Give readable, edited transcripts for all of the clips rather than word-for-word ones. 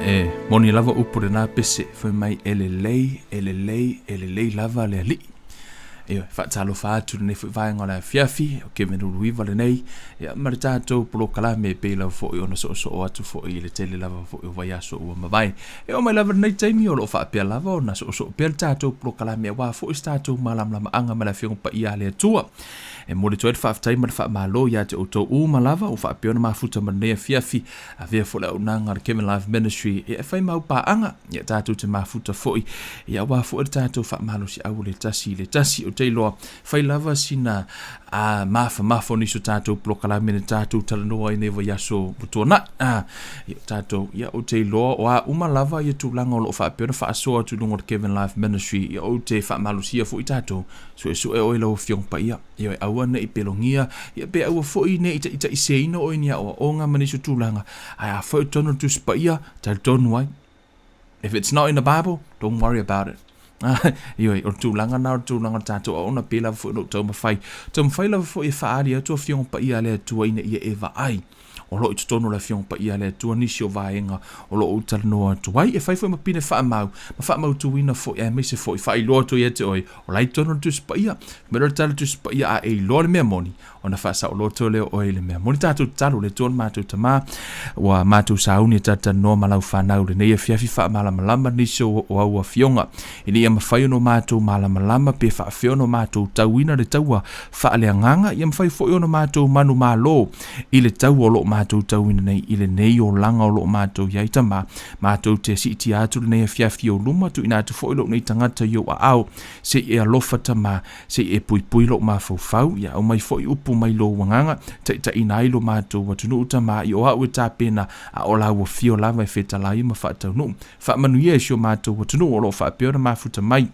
E moni lava upu lena pese, fai mai e lelei, e lelei, e lelei lava le Alii. Ioe, faatalofa atu lenei foi vaega o le afiafi, o Kevin Uluiva lenei, ia ma le tatou polokalame e pei lava foi ona soosoo atu foi i le tele lava foi o vaiaso ua mavae. E oo mai lava lenei taimi o lo o faapea lava ona soosoo pea le tatou polokalame aua foi se tatou malamalamaaga ma le Afioga Paia a le Atua. E momoli atu ai le faafetai ma le faamalo ia te outou uma lava ua faapea ona mafuta ma lenei afiafi. Avea foi le auaunaga a le Kevin Life Ministry e fai mau paaga ia tatou te mafuta foi ia aua foi le tatou faamalosiau o le tasi i le tasi. Ou te iloa fai lava sina a mafamafa o nisi o tatou polokalame na tatou talanoa ai nei vaiaso ua tuanai. A, ia tatou, ia ou te iloa o a uma lava ia tulaga o lo o faapea ona faasoa atu i luga o le Kevin Life Ministry, ia ou te faamalosia foi tatou, suesue oe i lau Afioga Paia. Ioe, aua ne i pelogia, ia pe aua foi ne i taitaiseina oe i ni aoaoga ma nisi o tulaga, ae afai o totonu o le Tusi Paia, talitonu ai. If it's not in the Bible, don't worry about it. Ioe, o le tulaga na o le tulaga o le tatou aoga, pei lava foi ona ou taumafai. Taumafai lava foi e faaali atu Afioga Paia a le Atua ina ia e vaai. O lo o i totonu o le Afioga Paia a le Atua nisi o vaega o lo o ou talanoa atu ai, e fai foi ma pine faamau, ma faamautuina foi, aemaise foi faailoa atu ia te oe, o la i totonu o le Tusi Paia. Mai loa le tala Tusi Paia a e iloa le mea moni, ona faasaoloto lea o oe i le mea moni. Tatou tatalo, le Atua le matou Tama, ua matou sauni e talatalanoa ma lau fanau i lenei afiafi faamalamalama nisi o au afioga, ina ia mafai ona o matou malamalama pe faafefea ona matou tauina le taua faaleagaga, ia mafai foi ona matou manumalo i le taua o lo o matou tauina nei i lenei olaga o lo o matou i ai. Tama, matou te siitia atu lenei afiafi i ou luma, tuuina atu foi lou nei tagata i ou aao, se i e alofa, Tama, se i e puipui lou mafaufau, ia aumai foi upu mai lou agaga, taitaiina ai lo matou atunuu, Tama, i o au e tapena, a o la ua fio lava e fetalai ma faataunuu. Faamanuia i si o matou atunuu o lo o faapea ona mafuta mai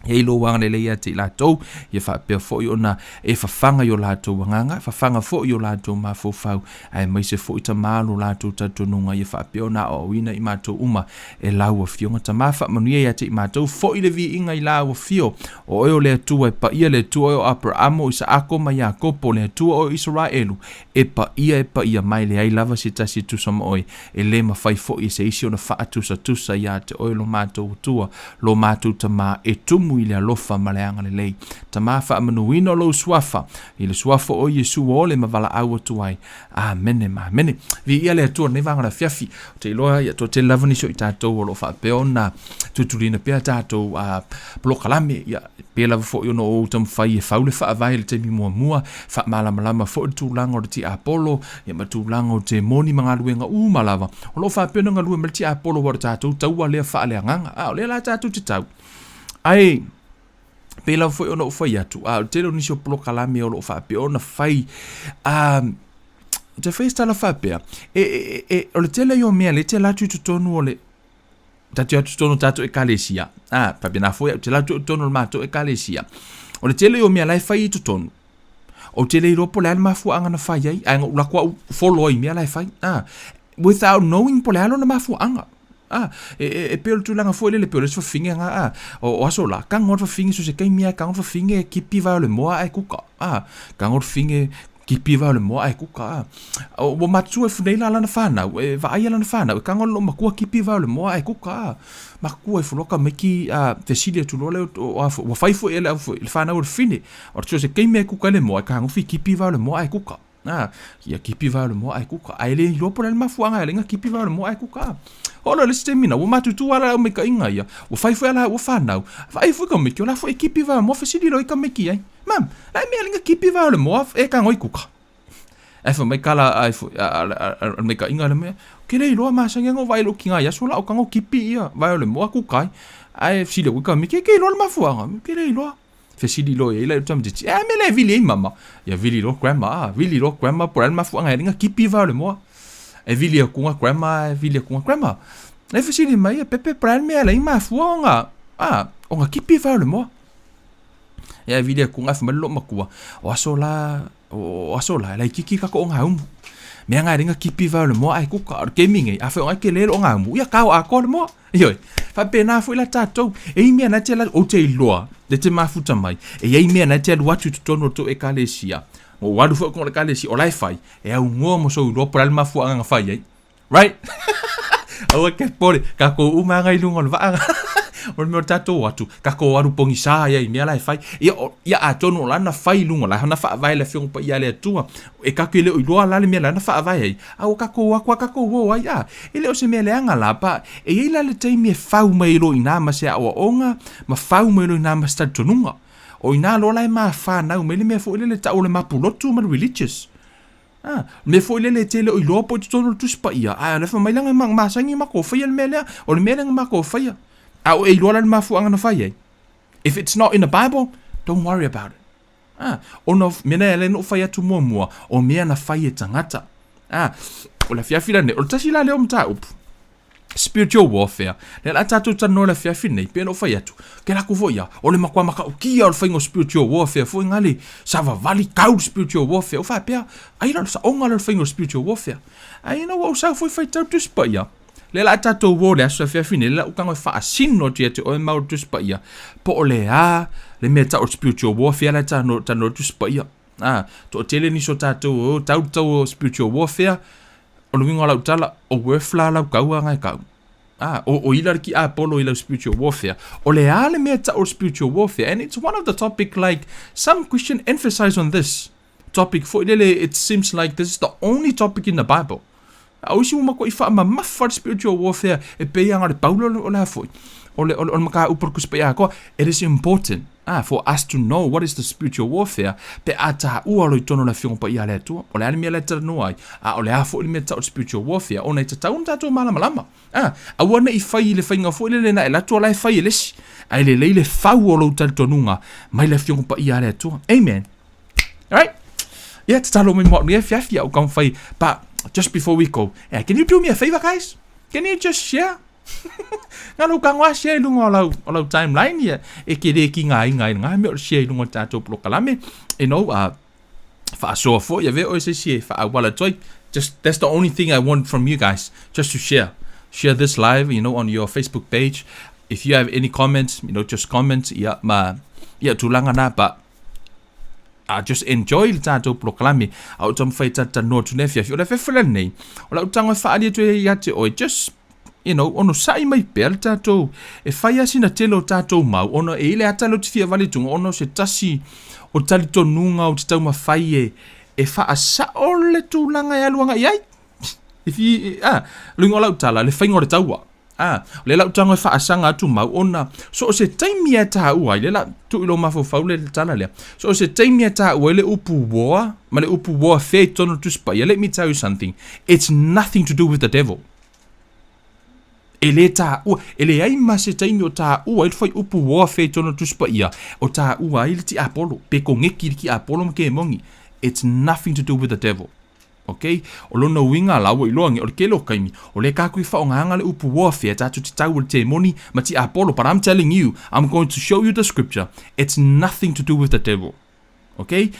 e i lou agalelei ia te i latou, ia faapea foi ona e fafaga i o latou agaga, fafaga foi i o latou mafaufau, aemaise foi Tama lo latou talitonuga, ia faapea ona aoaoina i matou uma e lau Afioga. Tama, faamanuia ia te i matou, foi le viiga i lau Afio, o oe o le Atua e paia, le Atua oe o Aperamo, Isaako ma Iakopo, le Atua oe o Isaraelu, e paia e paia mai, leai lava se tasi e tusa ma oe, E le mafai foi e se isi ona faatusatusa ia te oe lo matou Atua, lo matou Tama, e tumu i le alofa ma le agalelei. Tama, faamanuina lou Suafa, i le Suafa o Iesu ua ole ma valaau atu ai. Amene ma amene. Viia le Atua lenei vaega o le afiafi. Ou te iloa ia toatele lava nisi o i tatou o lo o faapea ona tulituliina pea tatou polokalame, ia, Pei lava foi ona ou taumafai e fau le faavae i le taimi muamua, faamalamalama foi le tulaga o le tiapolo, ia ma tulaga o temoni ma galuega uma lava. O lo o faapea ona galue mai le tiapolo aua o le tatou taua lea faaleagaga. A o lea la tatou te tau. Ae pei lava foi ona ou fai atu, a o le tele o nisi o polokalame o lo o faapea ona fai, a, ou te fai se tala faapea, e, e, e, o le tele ia o mea lea e te alu atu i totonu o le, tatou atu totonu o tatou ekalesia. A, faapena foi au te alu atu i totonu o le matou ekalesia. O le tele o mea la e fai i totonu, ou te le iloa po o le a le mafuaaga na fai ai, ae na ou alu atu au follow ai i mea la e fai. A, without knowing po o le a lona mafuaaga. A, e, e, e pei o le tulaga foi lele, pei o le isi fafine na, a, o, o aso la, tago le fafine so o se taimi lava e tago le fafine e kipi vae o le moa ae kuka. A, tago le fafine Kipi wau le moa ai kuka a. O ua matua e funei la lana whanau, e vaai lana whanau, e kanga lo matua kipi wau le moa ai kuka a. Matua e fuloka meki a fesili atu loa lea o a ua fai foi e le au foi le whanau o le fine. O le se keime e kuka le moa e kanga fi kipi wau le moa ai kuka. A, ia kipi wau le moa ai kuka. Ai le iloa po le mafuanga e lenga kipi wau le moa ai kuka a. Olo le isi taimi na, ua matutu ala au maikaʻiga ia, ua fai foi ala ua whanau. Vaai foi ka meki, o la foi e kipi wau moa fesili loa i ka meki ai. Mam, la e mea linga kipi vai o le moa e ka ngoi kuka. E fai mai kala ai fo a me ka inga le mea. Ke le iloa ma sangi ngo vai lo kinga ia so la o kango kipi ia vai o le moa kuka ai. Ai sile ku ka mi ke ke iloa le mafuanga. Ke le iloa. Fesili loa ia i la tama titi. E me le vili ai mama. Ia vili loa grandma ah, vili loa grandma po le mafuanga e linga kipi vai o le moa. E vili aku nga grandma, e vili aku nga grandma. E fesili mai e pepe po le mea le mafua o nga ah, o nga kipi vai o le moa. Ia e vili aku nga mai lo makua. O aso la, o aso la, lai kiki ka ko nga umu. Mea nga ringa kipi va le moa ai kuka. O ke mingi, a fe o ke le lo nga umu. Ia kau a ko le moa. Ioi. Fa pena foi la tatou. E i mea na te la o te iloa, le te mafuta mai. E i mea na te alu atu i totonu o tō ekalesia. Mo walu foi ko le ekalesia o la e fai. E au ngoa mo sou iloa po le mafuanga nga fai ai. Right? Aua ke pole, tatou uma aga i luga o le vaa. O le mea o le tatou o atu, tatou alu pogisa ai i mea la e fai. Ia, o, ia atonu o la na fai i luga, o la na faavae le Afioga Paia a le Atua. E tatou te le o iloa la le mea la na faavae ai, a ua tatou o atu lava tatou o ai, a. E le o se mea leaga la, but e i ai la le taimi e fau mai ai loa i ina ma se aoaoga, ma fau mai loa i ina ma se talitonuga. O ina loa la e mafanau mai le mea foi lele e tau o le mapulotu ma le religious. A, mea foi lele e te le o iloa po i totonu o le Tusi Paia, ae o le fai mai leaga e masani matou faia le mea lea, o le mea lea na matou faia. A ua e iloa la le mafuaaga na fai ai? If it's not in the Bible, don't worry about it. A, ona o mea na e ala ai ona ou fai atu muamua, o mea na fai e tagata. A, o le afiafi la lenei, o le tasi la lea o mataupu, spiritual warfare. Lea la tatou talanoa i le afiafi nei, pei ona ou fai atu, ke laku foi ia, o le matua matautia o le faiga o spiritual warfare foi nga le savavali tau le spiritual warfare. O faapea, ai la o le saoga lea o le faiga o spiritual warfare. Ai ina ua ou sau foi faitau Tusi Paia, lea la tatou o le aso afiafi nei, lea la ou tago e faasino atu ia te oe ma o le Tusi Paia, po o le a le mea tau o le spiritual warfare la e talanoa le Tusi Paia. Ah, toatele nisi o tatou o tau tau o spiritual warfare, O le uiga o lau tala, o worth la lau kaua nga e kau. Ah, o, o ila le ki Apollo i lau spiritual warfare. O le a le mea tau o spiritual warfare. And it's one of the topic like, some Christian emphasize on this topic foi lele, it seems like this is the only topic in the Bible. A o isi ua matuai faamamafa le spiritual warfare e pei lava na o le Paulo o le a foi, o le, o le, o le mataupu o le Tusi Paia atoa. It is important ah, for us to know what is the spiritual warfare pe a taua loa i totonu o le Afioga Paia a le Atua. O le a le mea la e talanoa ai, a o le a foi le mea tau o le spiritual warfare, ona e tatau ona tatou malamalama. Ah, aua ne i fai i le faiga foi lele na e alu atu o la e fai e le isi, ae lelei le fau o lou talitonuga mai le Afioga Paia a le Atua. Amen. Alright? Yeah, tatalo mai mo au nei afiafi a o taumafai. But just before we go, yeah, can you do me a favor, guys? Can you just share? Ngā lau ka ngoa share i lunga o lau, o lau timeline ia e ke le ki ngā inga i ngā mea o le share i lunga o tātou polokalame. You know, whaasoa foi a ve oe se si e whaawala toi. Just, that's the only thing I want from you guys, just to share. Share this live, you know, on your Facebook page. If you have any comments, you know, just comment, ia, ma, ia, tūlanga nā, but a just enjoy le tatou polokalame a o taumafai e talatalanoa atu nei afiafi. O le afiafi lenei, o lau tago e faaali atu ai ia te oe, just, you know, onosai mai pea le tatou, e fai lava sina tele o tatou mau, ona e i ai le ata lea ou te fia vale i tuga, ona o se tasi o talitonuga ou te taumafai e, e faasao le tulaga e alu agai ai. If you, ah, luga o lau tala, le faiga o le taua. A, o lea la ou tago e faasaga atu mau, ona so o se taimi e taua ai, lea la tuu i lou mafaufau le tala lea, so o se taimi e taua ai le upu war, ma le upu warfare i totonu o le Tusi Paia, let me tell you something, it's nothing to do with the devil. E le taua, e leai ma se taimi o taua ai le fuaiupu warfare i totonu o le Tusi Paia, o taua ai le tiapolo, pe kogeki le tiapolo ma kemoni. It's nothing to do with the devil. Ok, o lona uiga la ua iloa nge o le tele o taimi, o lea tatou i faaaogaina le upu warfare tatou te tau i le temoni ma tiapolo, but I'm telling you, I'm going to show you the scripture, it's nothing to do with the devil. Ok,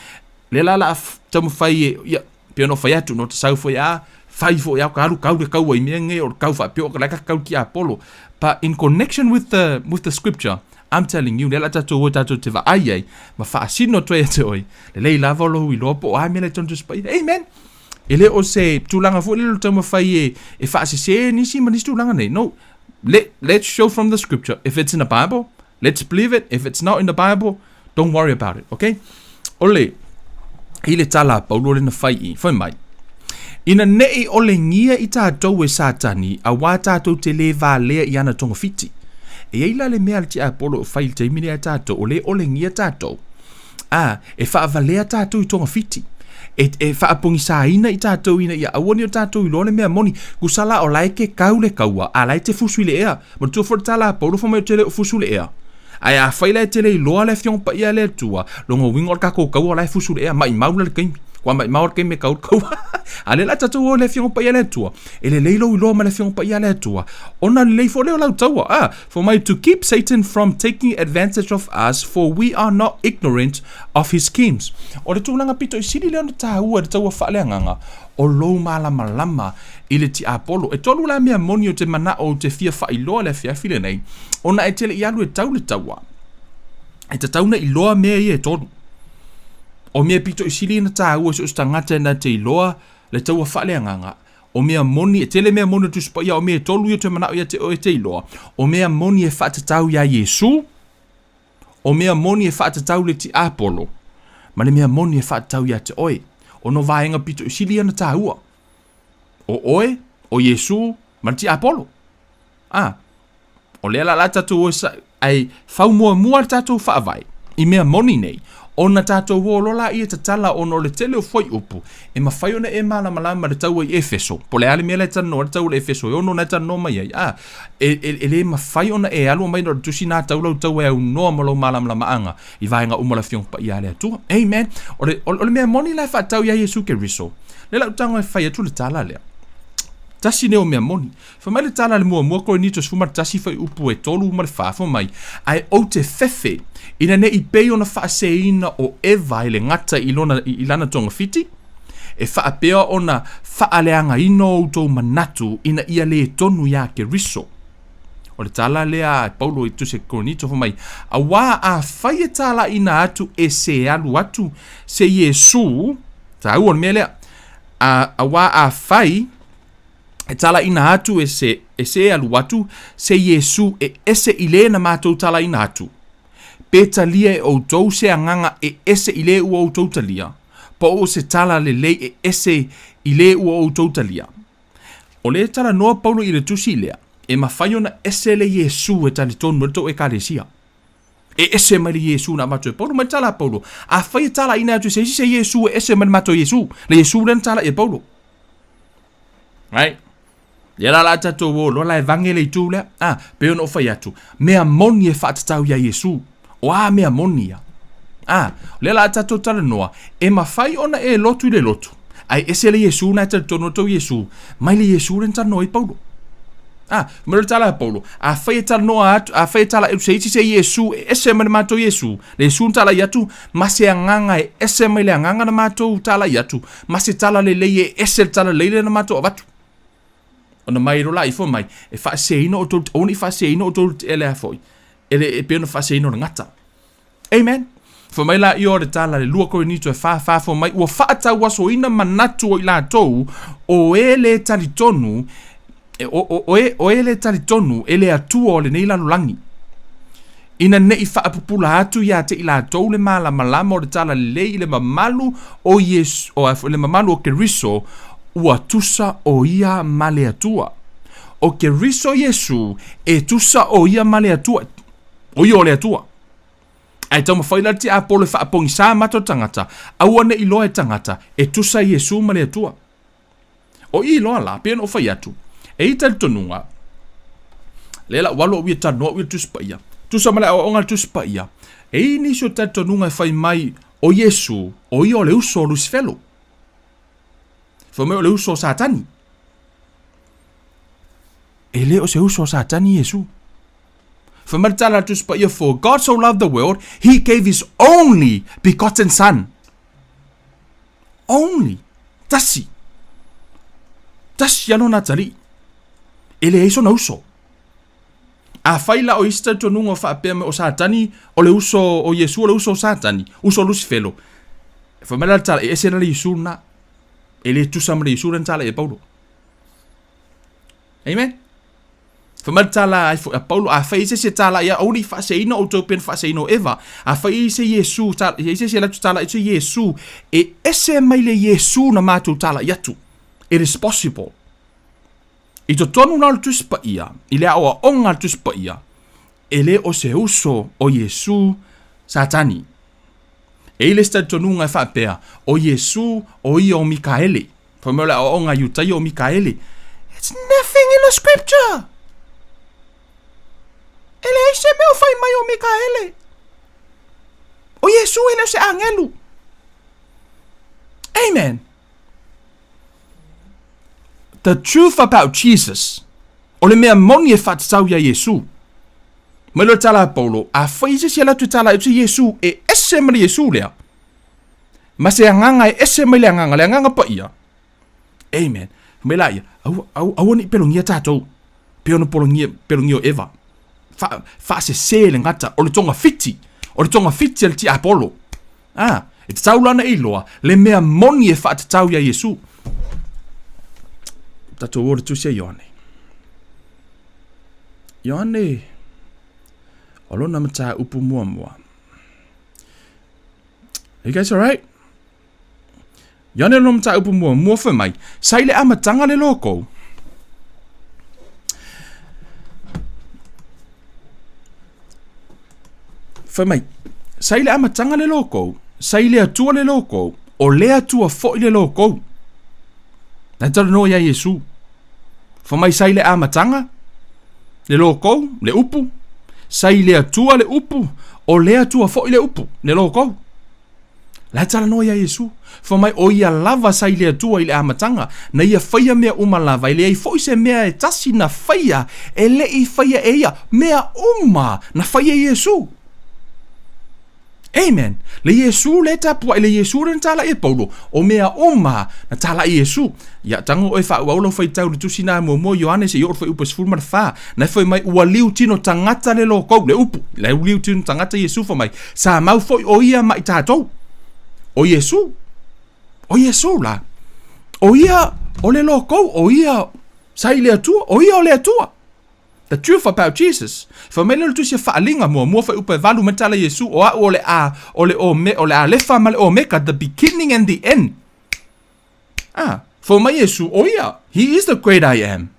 lea la la taumafai e, ia, pei ona ou fai atu, no te sau foi a, fai foi au ka alu kau le kaua i mea nei o le kau faapea o ka lae ka kau tiapolo. But in connection with the, with the scripture, I'm telling you, lea la tatou o tatou te vaai ai, ma faasino atu ai ia te oe, lelei lava o lou iloa po o a mea la i totonu o Tusi Paia. Amen! E le o se tulaga foi lele o le taumafai e, e faasese nisi ma nisi tulaga nei. No, let, let's show from the scripture. If it's in the Bible, let's believe it. If it's not in the Bible, don't worry about it, okay? O le, i le tala a Paulo le na fai i, fai mai, Ina neʻi ʻolengia i tātou e Satani, auā tātou te lē valea i ana togafiti. E i ai la le mea a le tiapolo e fai i le taimi nei a tātou, o lē ʻolengia tātou, ā, e faavalea tātou i togafiti. E, e faapogisaina i tātou ina ia aua ne i o tātou iloa le mea moni. Kusa la o la e ke kau le kaua, a la e te fusu i le ea. Manatua foi le tala a Paulo fai mai ou te le o fusu i le ea. Ae afai la e te le iloa le Afioga Paia a le Atua, lona uiga o le tatou kaua o la e fusu i le ea, maimau la le taimi. Kua maimau le taimi e kau le kaua. A lea la tatou o i le Afioga Paia a le Atua, e lelei lou iloa ma le Afioga Paia a le Atua, ona lelei foi lea o lau taua. Ah, for mai to keep Satan from taking advantage of us, for we are not ignorant of his schemes. O le tulaga pito i sili lea ona taua i le taua faaleagaga, o lou malamalama i le tiapolo. E tolu la mea moni o te manao ou te fia faailoa le afiafi lenei, ona e te le i alu e tau le taua, e tatau ona iloa mea ia e tolu. O mea pito i sili ona taua i so o se tagata na te iloa le taua faaleagaga, O mea moni, e tele mea moni o le Tusi Paia, o mea e tolu ia ou te manao ia te oe e te iloa, o mea moni e faatatau iā Iesu, o mea moni e faatatau i le tiapolo, ma le mea moni e faatatau ia te oe. Ona o vaega pito i sili ia ona taua, o oe, o Iesu, ma le tiapolo. A, o lea la la tatou o ae fau muamua le tatou faavae i mea moni nei, ona tatou o loa laia e tatala ona o le tele o fuaiupu e mafai ona e malamalama le taua i Efeso, po o le a le mea la e talanoa ai le taua i le Efeso e ono na e talanoa mai ai, a, e, e, e le mafai ona e alu mai na o le tusi na tau lau taua e aunoa ma lou malamalamaaga i vaega uma o le Afioga Paia a le Atua. Amen. O le, o, o le mea moni la e faatatau ia Iesu Keriso, lea la ou tago e fai atu le tala lea. Tasi lea o mea moni. Fai mai le tala a le muamua Korinito 11 fuaiupu e 3 ma le 4, fai mai, Ae ou te fefe, ina ne i pei ona faaseseina o Eva i le gata i lona, i lana togafiti, e faapea ona faaleagaina o outou manatu ina ia le tonu iā Keriso. O le tala lea a Paulo i Tusi Korinito, fai mai, Auā afai e talaiina atu e se alu atu se Iesū, taua le mea lea, a, auā afai e talaina atu e se, e se alu atu, se Iesū e ese i lē na matou talaina atu. Pe talia e outou se agaga e ese i lē ua outou talia, po o se tala lelei e ese i lē ua outou talia. O lē talanoa Paulo i le tusi lea, e mafai ona ese le Iesū e talitonu ai le tou Ekalesia. E ese mai le Iesū na avatu e Paulo, mai le tala a Paulo, afai e talaina atu e se isi se Iesū e ese mai le matou Iesū, le Iesū lea na talai e Paulo. Right? Ia la la tatou o loa la e vange le itu lea. Ah, pei ona ou fai atu, mea moni e faatatau iā Iesu. O a mea moni ia? Ah, o lea la tatou talanoa, e mafai ona e lotu i le lotu, ae ese le Iesu na e talitonu atu au Iesu, mai le Iesu lea na talanoa ai Paulo. Ah, mai le tala a Paulo, afai e talanoa atu, afai e tala se isi se Iesu e ese mai le matou Iesu, le Iesu na talai atu, ma se agaga e ese mai le agaga na matou talai atu, ma se tala lelei e ese le tala lelei lea na matou avatu. Ona mai loa la ifo mai, e faaseseina outou, aua ne i faaseseina outou i le tea lea foi, e le e pei ona faaseseina o le gata. Amen. Fai mai la ia o le tala le 2 Korinito e 4 4 fai mai, ua faatauasoina manatu o i latou o e le talitonu, e, o, o, o, e, o e le talitonu e le Atua o lenei lalolagi, ina ne i faapupula atu ia te i latou le malamalama o le tala lelei i le mamalu o Iesu, o, le mamalu o Keriso, ua tusa o ia ma le Atua. O Keriso Iesu e tusa o ia ma le Atua, o ia o le Atua. Ae taumafai la le tiapolo e faapogisā mata o tagata, aua ne i loa e tagata e tusa Iesu ma le Atua. O i loa la, pei ona ou fai atu, e i talitonuga, lea la ua alu au ia talanoa au ia le Tusi Paia, tusa ma le aoaoga a le Tusi Paia, e i nisi o talitonuga e fai mai, o Iesu, o ia o le uso o Lusifelo. Fai mai o le uso o Satani. E le o se uso o Satani Iesu. Fai mai le tala a le Tusi Paia, For God so loved the world, he gave his only begotten son. Only. Tasi. Tasi lava lona atalii. E leai sona uso. Afai la o isi talitonuga o faapea mai o Satani o le uso o Iesu o le uso o Satani, uso o Lusifelo, fai mai la le tala, e ese la le Iesu lena. E le tusa ma le Iesu lea na tala i ai Paulo. Amen. Fai mai le tala ai foi a Paulo, afai e i se isi e tala ia, aua ne i faaseseina outou pei ona faaseseina o Eva. Afai e i se Iesu, e i se isi e alu atu tala i se Iesu, e ese mai le Iesu na matou talai atu. It is possible. I totonu la o le Tusi Paia, i le aoaoga a le Tusi Paia, e le o se uso o Iesu Satani. E i le isi talitonuga e faapea, o Iesu o ia o Mikaele. Fai mai o le aoaoga a Iutaia o Mikaele. It's nothing in the scripture! E leai se mea o fai mai o Mikaele. O Iesu e le o se agelu. Amen. The truth about Jesus, o le mea moni e faatatau iā Iesu. Mai loa le tala a Paulo, afai se isi e alu atu e tala atu se Iesu e ese ma le Iesu lea, ma se agaga e ese mai le agaga, le agaga paia. Amen. Fai mai laia, aua, aua, aua ne i pelogia tatou, pei ona pologia, pelogia o Eva. Fa, faasese le gata, o le togafiti, o le togafiti a le tiapolo. Ah, e tatau la ona e iloa le mea moni e faatatau iā Iesu. Tatou o le tusi a Ioane. Ioane, o lona mataupu muamua. Are you guys alright? Ioane lona mataupu muamua fai mai, sa i le amataga le lokou. Fai mai, sa i le amataga le lokou, sa i le Atua le lokou, o le Atua foi le lokou. Na talanoa ia Iesu. Fai mai sa i le amataga le lokou, le upu, sa i le Atua le upu, o le Atua foi le upu, le lokou. La e talanoa ia Iesu. Fai mai, o ia lava sa i le Atua i le amataga, na ia faia mea uma lava, e leai foi se mea e tasi na faia e le i faia e ia, mea uma na faia e Iesu. Amen. Le Iesu le tapuai, le Iesu le na talai e Paulo, o mea uma na talai e Iesu. Ia tago oe faaauau lau faitau i le tusi na muamua Ioane seia oo i le fuaiupu e 14. Na e fai mai ua liu tino tagata le lokou, le upu, le liu tino tagata Iesu fai mai, sa mau foi o ia ma i tatou. O Iesu, o Iesu la. O ia o le lokou, o ia sa i le Atua, o ia o le Atua. The truth about Jesus. Fai mai lea o le tusi a Faaaliga muamua fuaiupu e 8 mai tala Iesu, o au o le A, o le Ome, o le Alefa ma le Omeka, the beginning and the end. Ah, fai mai Iesu, o ia, he is the great I am.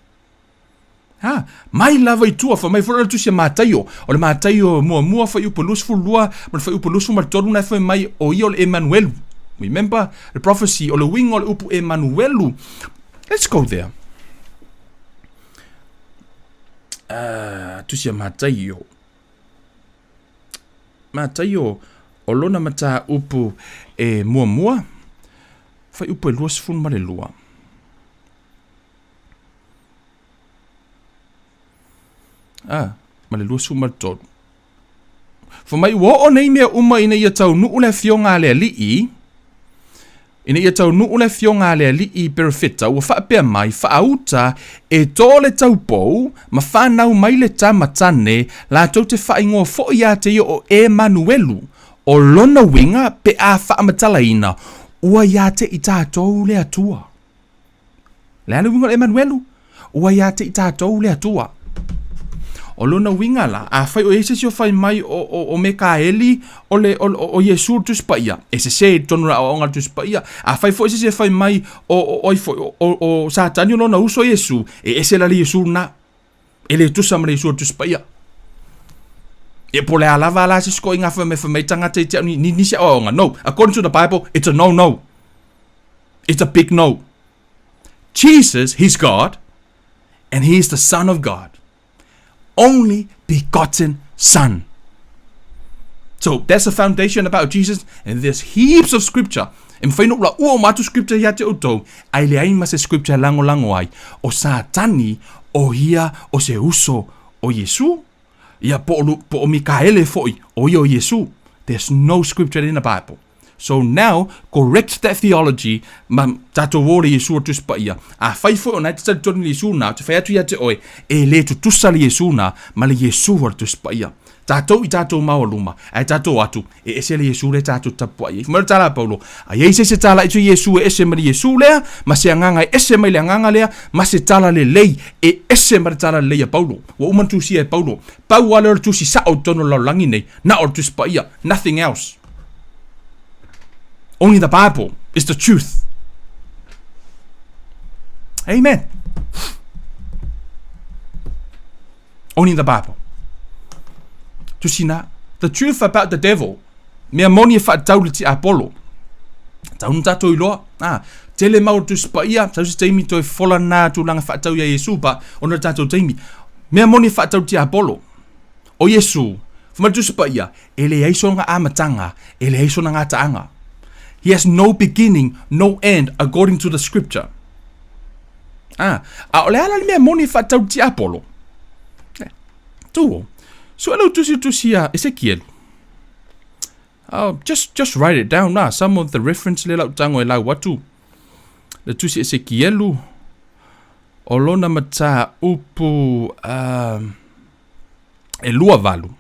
Ha, mai lava i tua, fai mai foi le tusi a Mataio, o le Mataio muamua fuaiupu 22 ma le fuaiupu 23 na fai mai o ia o le Emanuelu. Remember the prophecy, o le uiga o le upu Emanuelu. Let's go there. Uh, tusi a Mataio. Mataio, o lona mataupu e muamua, fuaiupu e 22. Ah, ma le 23. Fai mai ua oo nei mea uma ina ia taunuu le afioga a le Alii, ina ia taunuu le afioga a le Alii Perofeta, ua faapea mai, Faauta e to le taupou ma fanau mai le tama tane, latou te faaigoa foi ia te ia o Emanuelu, o lona uiga pe a faamatalaina, ua ia te i tatou le Atua. Le a le uiga o le Emanuelu? Ua ia te i tatou le Atua. O lona uiga la, afai o i ai se isi o fai mai o, o, o Mekaeli o, le, o, o, o Iesu le Tusi Paia, e sese i totonu o le aoaoga a le Tusi Paia. Afai foi se isi e fai mai o, o, o, ai foi, o, o, o Satani o lona uso Iesu, e ese la le Iesu lena. E le tusa ma le Iesu o le Tusi Paia. E po le a lava la se isi koiga fai mai, fai mai tagata i te au ni, ni, nisi aoaoga. No, according to the Bible, it's a no, no. It's a big no. Jesus, he's God, and he is the Son of God. Only begotten Son. So that's the foundation about Jesus, and there's heaps of scripture. E mawhai no ula ua o matu scripture ia te outou, ai le ai ma se scripture lango lango ai, o Satani o ia o se uso o Iesu, ia po o, po o Mikaele foi o ia o Iesu. There's no scripture in the Bible. So now, correct that theology, ma tatou o le Iesu o le Tusi Paia. Afai foi o na e te talitonu i le Iesu na, ou te fai atu ia te oe, e le tutusa le Iesu na ma le Iesu o le Tusi Paia. Tatou i tatou maualuma, ae tatou atu, e ese le Iesu lea tatou te tapuai ai. Fai mai le tala a Paulo, a i ai se isi e tala i Iesu e ese ma le Iesu lea, ma se agaga e ese mai le agaga lea, ma se tala lelei e ese ma le tala lelei a Paulo. Ua uma ona tusia e Paulo. Pau lava lea o le tusi sao i totonu o le lalolagi nei, na o le Tusi Paia, nothing else. Only the Bible is the truth. Amen. Only the Bible. Tusi na, the truth about the devil. Mea moni e whaatau le ti Apollo. Tau na tātou iloa. Ah, tele mau o Tusi Paia, tau se taimi toe fola nā tūlanga whaatau ia Iesu, pa, ona tātou taimi. Mea moni e whaatau ti Apollo. O Iesu, whamari Tusi Paia, E leai sona amataga, e leai sona gataaga. He has no beginning, no end, according to the scripture. Ah, a o le ala le mea moni e faatatau tiapolo. Eh, tuo. Sue lau tusi tusi a Ezekiel. Oh, just, just write it down lah. Some of the reference le lau tango e lau atu. Le tusi Ezekielu. O lona mataupu uh, e 28.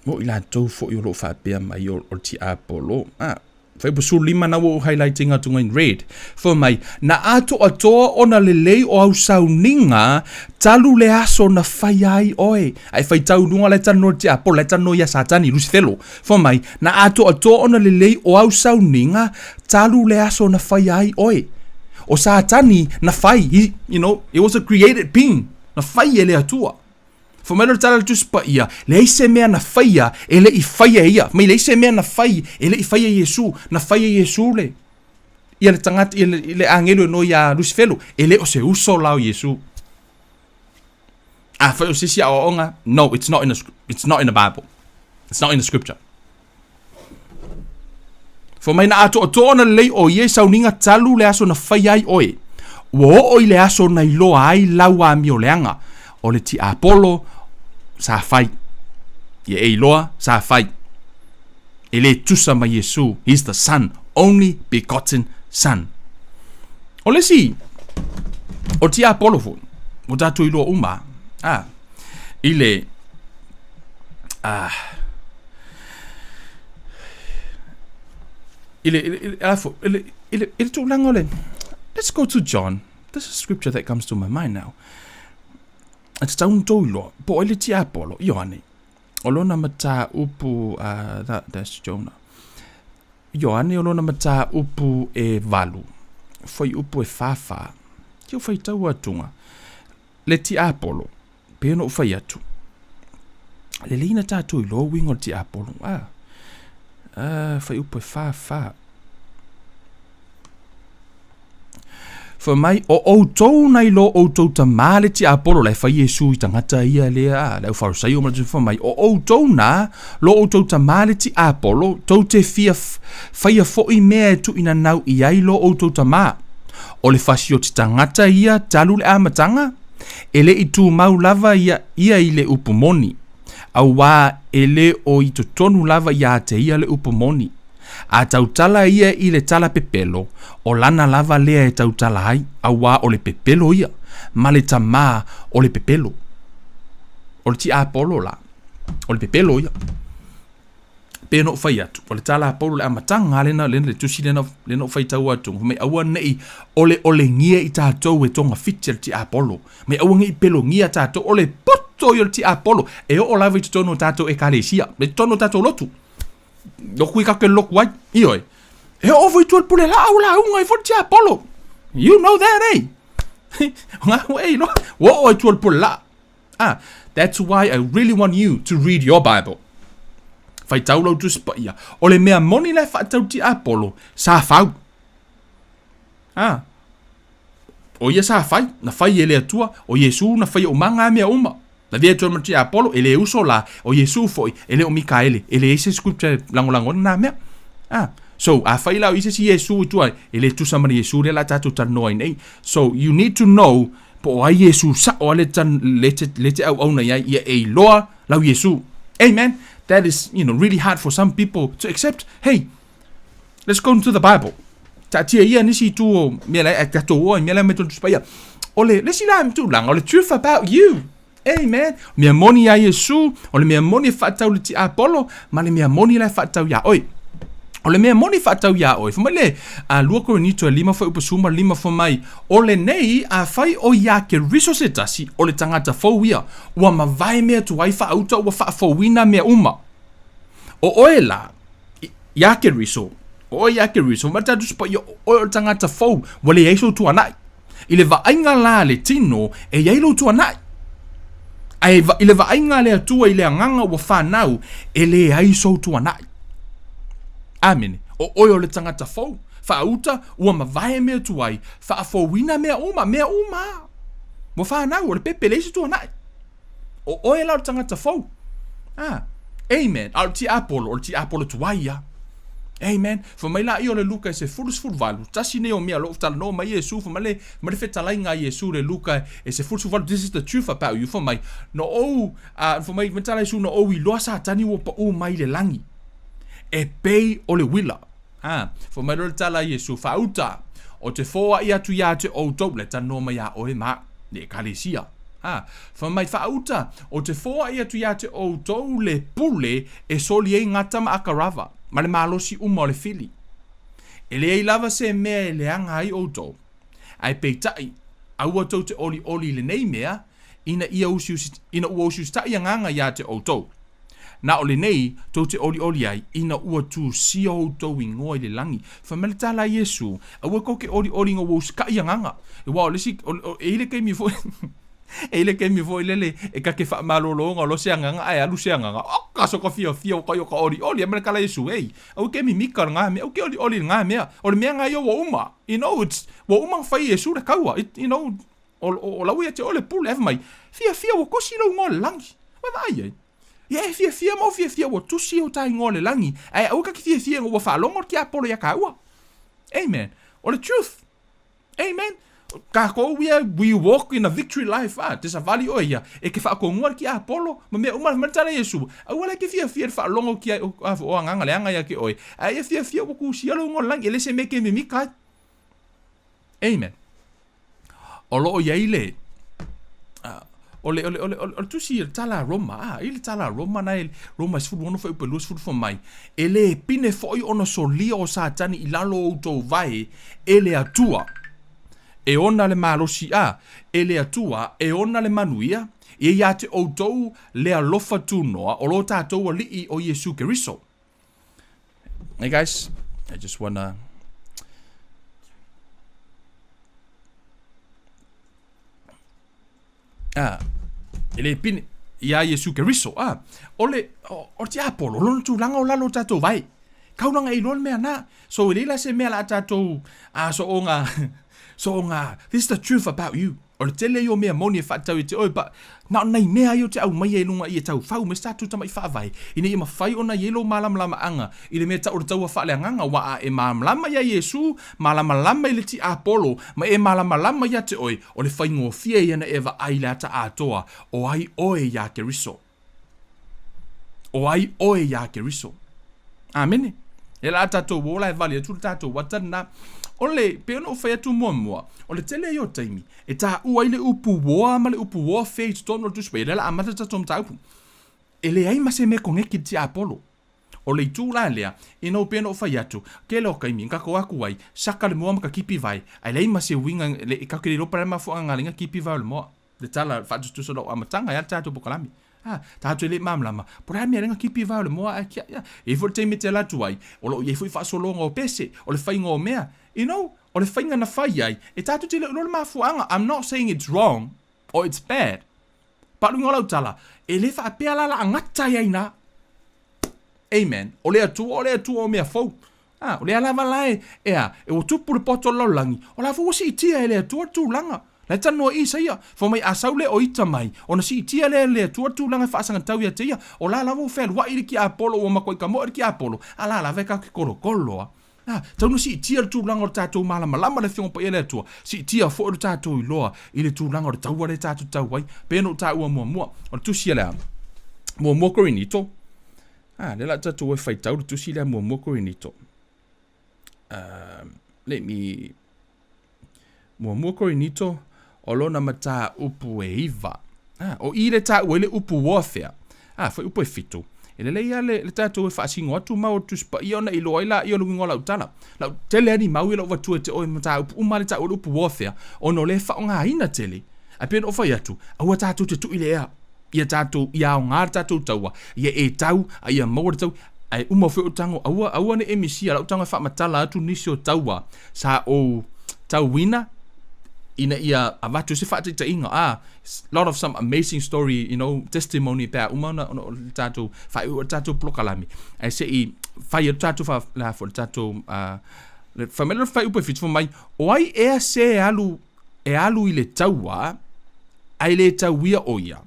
Mo i latou foi o lo o faapea mai o, o le tiapolo. Ah, Fuaiupu 15 na ua ou highlight ina atu in red. Fai mai, na atoatoa ona lelei o au sauniga talu le aso na faia ai oe. Ae faitau i luga la e talanoa i le tiapolo, la e talanoa ia Satani, Lusifelo. Fai mai, na atoatoa ona lelei o au sauniga talu le aso na faia ai oe. O Satani na fai, he, you know, he was a created being, na fai e le Atua. Fai mai lea o le tala a le Tusi Paia, leai se mea na faia e le i faia e ia. Fai mai leai se mea na fai e le i faia e Iesu. Na fai e Iesu le ia le tagata ia le, le agelu e noa iā Lusifelo. E le o se uso la o Iesu. Afai o se isi aoaoga, no, it's not in the, it's not in the Bible. It's not in the scripture. Fai mai na atoatoa ona lelei o ia i sauniga talu le aso na faia ai oe. Ua oo i le aso na iloa ai lau amioleaga, o le tiapolo sa fai. Ia e iloa sa fai. E le tusa ma Iesu. He is the Son, only begotten Son. O le isi, o tiapolo foi, ua tatou iloa uma, a, i le, a, i le, i le, i le, i le, i le, i le tulaga o le, let's go to John. This is scripture that comes to my mind now. E tatau ona tou iloa, po o ai le tiapolo, Ioane. O lona mataupu, uh, that, that's Jonah. Ioane o lona mataupu e valu, fuaiupu e fāfā. Ki o faitau atuga, le tiapolo, pei ona ou fai atu, lelei na tatou iloa uiga o le tiapolo. Ah, ah, fuaiupu e fāfā. Fai mai, o outou na i lo outou tamā le tiapolo, la e fai Iesu i tagata ia lea, ah, le au Farisaio ma le fai mai, o outou na lo outou tamā le tiapolo, tou te fia faia foʻi mea e tuuinanau i ai lo outou tamā. O le fasioti tagata ia talu le amataga, e le i tumau lava ia, ia i le upu moni, auā e le o i totonu lava iā te ia le upu moni. A tautala ia i le tala pepelo, o lana lava lea e tautala ai, auā o le pepelo ia, ma le tamā o le pepelo. O le tiapolo la, o le pepelo ia. Pei ona ou fai atu, o le tala a Paulo le amataga lena, lena le tusi lena, lena ou faitau atu, fai mai aua nei oleolengia i tatou e togafiti a le tiapolo. Mai aua nei pelogia tatou, o le poto ia o le tiapolo, e oo lava i totonu o tatou ekalesia, i totonu o tatou lotu. Loku i tatou e loku ai, ioe. E oo foi i tua i le pule laau lauga ai foi le tiapolo. You know that, eh? Ngā ua e iloa, ua oo ai tua i le pule laa. Ah, that's why I really want you to read your Bible. Faitau lau Tusi Paia. O le mea moni la e faatau tiapolo, sa fau. Ah, o ia sa fai, na fai e le Atua, o Iesu na faia uma ngā mea uma. Na vea atu ai ma le tiapolo, e le uso la, o Iesu foi, e le o Mikaele, e leai se scripture e lagolago ai na mea. Ah, so, afai la o i se isi Iesu i tua, e le tusa ma le Iesu lea la tatou talanoa ai nei. So, you need to know po o ai Iesu sa'o a le tan, le te, le te auauna i ai, ia e iloa lau Iesu. Amen. That is, you know, really hard for some people to accept. Hey, let's go into the Bible. Taatia ia nisi itu o mea la e tatou o ai mea la me tonu Tusi Paia. O le, le isi la tulaga, o le truth about you. Amen. Mea moni iā Iesu, o le mea moni e faatatau i le tiapolo, ma le mea moni la e faatatau iā oe. O le mea moni e faatatau iā oe, fai mai le a 2 Korinito e 5 fuaiupu 15 fai mai, o lenei, afai o iā Keriso se tasi, o le tagata fou ia, ua mavae mea tuai faauta ua faafouina mea uma. O oe la, iā Keriso, o oe iā Keriso, ma le tatou Tusi Paia, o oe o le tagata fou, ua leai sou tuanai. I le vaaiga la a le tino, e i ai lou tuanai. Ae i le vaaiga a le Atua i le agaga ua fanau, e leai sou tuanai. Amene. O oe o le tagata fou, faauta, ua mavae mea tuai, faafouina mea uma, mea uma. Ua fanau, o le pepe, leai se tuanai. O oe la o le tagata fou. Ah, amen. A o le tiapolo, o le tiapolo tuai ia. Amen. Fai mai laia o le Luka e 18, tasi nei o mea o lo o talanoa mai Iesu, fai mai le, mai le fetalaiga a Iesu le Luka e 18, this is the truth about you, fai mai, no ou, uh, fai mai, tala Iesu, no ou iloa Satani ua paʻū mai i le lagi, e pei o le uila. Ah, fai mai loa le tala a Iesu, faauta, o te foai atu iā te outou, le talanoa mai iā oe ma le ekalesia. Ā, fai mai faauta, o te foai atu iā te outou le pule e soli ai ngā tama a Karava, ma le malosi uma o le fili. E leai lava se mea e leaga ai outou, ae peitai, aua tou te olioli i lenei mea, ina ia usiusi, ina ua usiusitai agaga ia te outou. Na o lenei tou te olioli ai, ina ua tusia outou igoa i le lagi. Fai mai le tala a Iesu, aua tou te olioli ina ua usitai agaga. Aua o le isi, e i ai le taimi foi, E i ai le taimi foi lele e ta te faamalolo ona loa se agaga ae alu se agaga. Oka so ka fiafia ua kai o ka olioli ai ma le tala Iesu, ei, aua e te mimika i lena mea, aua e te olioli i lena mea. O le mea lena ia ua uma. You know, it's, ua uma ona fai e Iesu le taua. It, you know, o, o, o la ua ia te oe le pule. Ae fai mai, fiafia ua tosi lou igoa i le lagi. Ua vaai ai. Ia e fiafia ma ou fiafia ua tusi ou ta igoa i le lagi, ae aua ta te fiafia ina ua faalogo le tiapolo ia tāua. Amen. O le truth. Amen. Kākou ia, we walk in a victory life, a, te savali oe ia, e ke whaakonua ki Apollo, ma mea uma, ma tala Iesu, aua le ke fiafia le whaalongo ki ai, a, o anganga le anga ia ke oe, a ia fiafia ua kusia lo ngo langi, e le se me ke mimika ai. Amen. O loo iai le, o le, o le, o le, o le tusi i le tala a Roma, a, i le tala a Roma na e, Roma e 16 fuaiupu e 20 fai mai, e le pine foi ona solia o Satani i lalo o outou vae e le Atua e ona le malosi a, e le Atua e ona le manuia, ia ia te outou le alofa tunoa o lo tatou Alii o Iesu Keriso. Hey guys, I just wanna Ah, e le pine iā Iesu Keriso. Ah, o le, o, o le tiapolo, o lona tulaga o lalo o tatou vai. Kaulanga i loa le mea na. So e leai la se mea la tatou, ah, so o ngā, so o ngā, this is the truth about you. O le tele ia o mea moni e faatatau ia te oe, but na o nai mea ia o te aumaia i luga i e taufau me se tatou tamaʻi faavae, ina ia mafai ona i ai lou malamalamaaga i le mea tau o le taua faaleagaga, aua a e malamalama iā Iesu, malamalama i le tiapolo, ma e malamalama ia te oe, o le faigofie ia na e vaai i le ata atoa, o ai oe iā Keriso. O ai oe iā Keriso. Amene. E la tatou ola e vali atu le tatou ata lena. O le, pei ona ou fai atu muamua, o le tele ia o taimi, e taua ai le upu war ma le upu warfare i totonu o le Tusi Paia, lea la amata le tatou mataupu. E leai ma se mea koneki i le tiapolo. O le itu la lea, ina ua pei ona ou fai atu, tele o taimi, na tatou atu ai, saka le moa ma ka kipi vai, ae leai ma se uiga, le, tatou te le iloa po o le a le mafuaaga na ala ai na kipi vai o le moa. Le tala faatusatusa o lau amataga e a le tatou polokalame. A, tatou e le i malamalama, po o le a le mea lea na kipi vai o le moa ae kia, ia. E i ai foi le taimi e te alu atu ai, o lo o i ai foi faasologa o pese, o le faiga o mea. You know, o le faiga na fai ai, e tatou te le o iloa le mafuaaga. I'm not saying it's wrong or it's bad. But luga o lau tala, e le faapea la la gata ai ai ina. Amen. O le Atua, o le Atua o mea fou. A, o lea lava la e, e a, e ua tupu le poto o le lalolagi, o la foi ua siitia e le Atua le tulaga. La e talanoa i Isaia, fai mai a sau le o ita mai, ona siitia lea e le Atua le tulaga e faasagatau ia te ia, o la lava ua fealuai le tiapolo, ua matuai kamoe le tiapolo, a la lava e tatou te tolotolo a. A, tau na siitia le tulaga o le tatou malamalama le Afioga Paia le Atua, siitia foi lo tatou iloa i le tulaga o le taua lea tatou tau ai. Pei ona ou taua muamua, o le tusi a le a? Muamua Korinito. A, lea la tatou e faitau le tusi lea muamua Korinito. Let me Muamua Korinito, o lona mataupu e iva. A, o i le taua ai le upu warfare. A, fuaiupu e fitu. E lelei lava le, le tatou e faasino atu ma o le Tusi Paia ona iloa ai laia o le uiga o lau tala. Lau tele lava ni mau ia lau avatua e te oe mataupu uma lava le taua o le upu warfare, ona o lea e faaaogaina tele. Ae pei ona ou fai atu, aua tatou te tui le ea. Ia tatou, ia aoga le tatou taua, ia e tau, a ia maua le tau. Ae uma foi ou tago, aua, aua ne i e misia lau tago e faamatala atu nisi o taua sa ou tauina ina ia avatu se faataitaiga. Ah, lot of some amazing story, you know, testimony pe a uma ona, ona o le tatou faaiu o le tatou polokalame. Ae se i fai atu tatou fa, le a foi le tatou, uh, fai mai le fuaiupu e fitu fai mai, o ai ea se alu, e alu i le taua, ae le tauia o ia?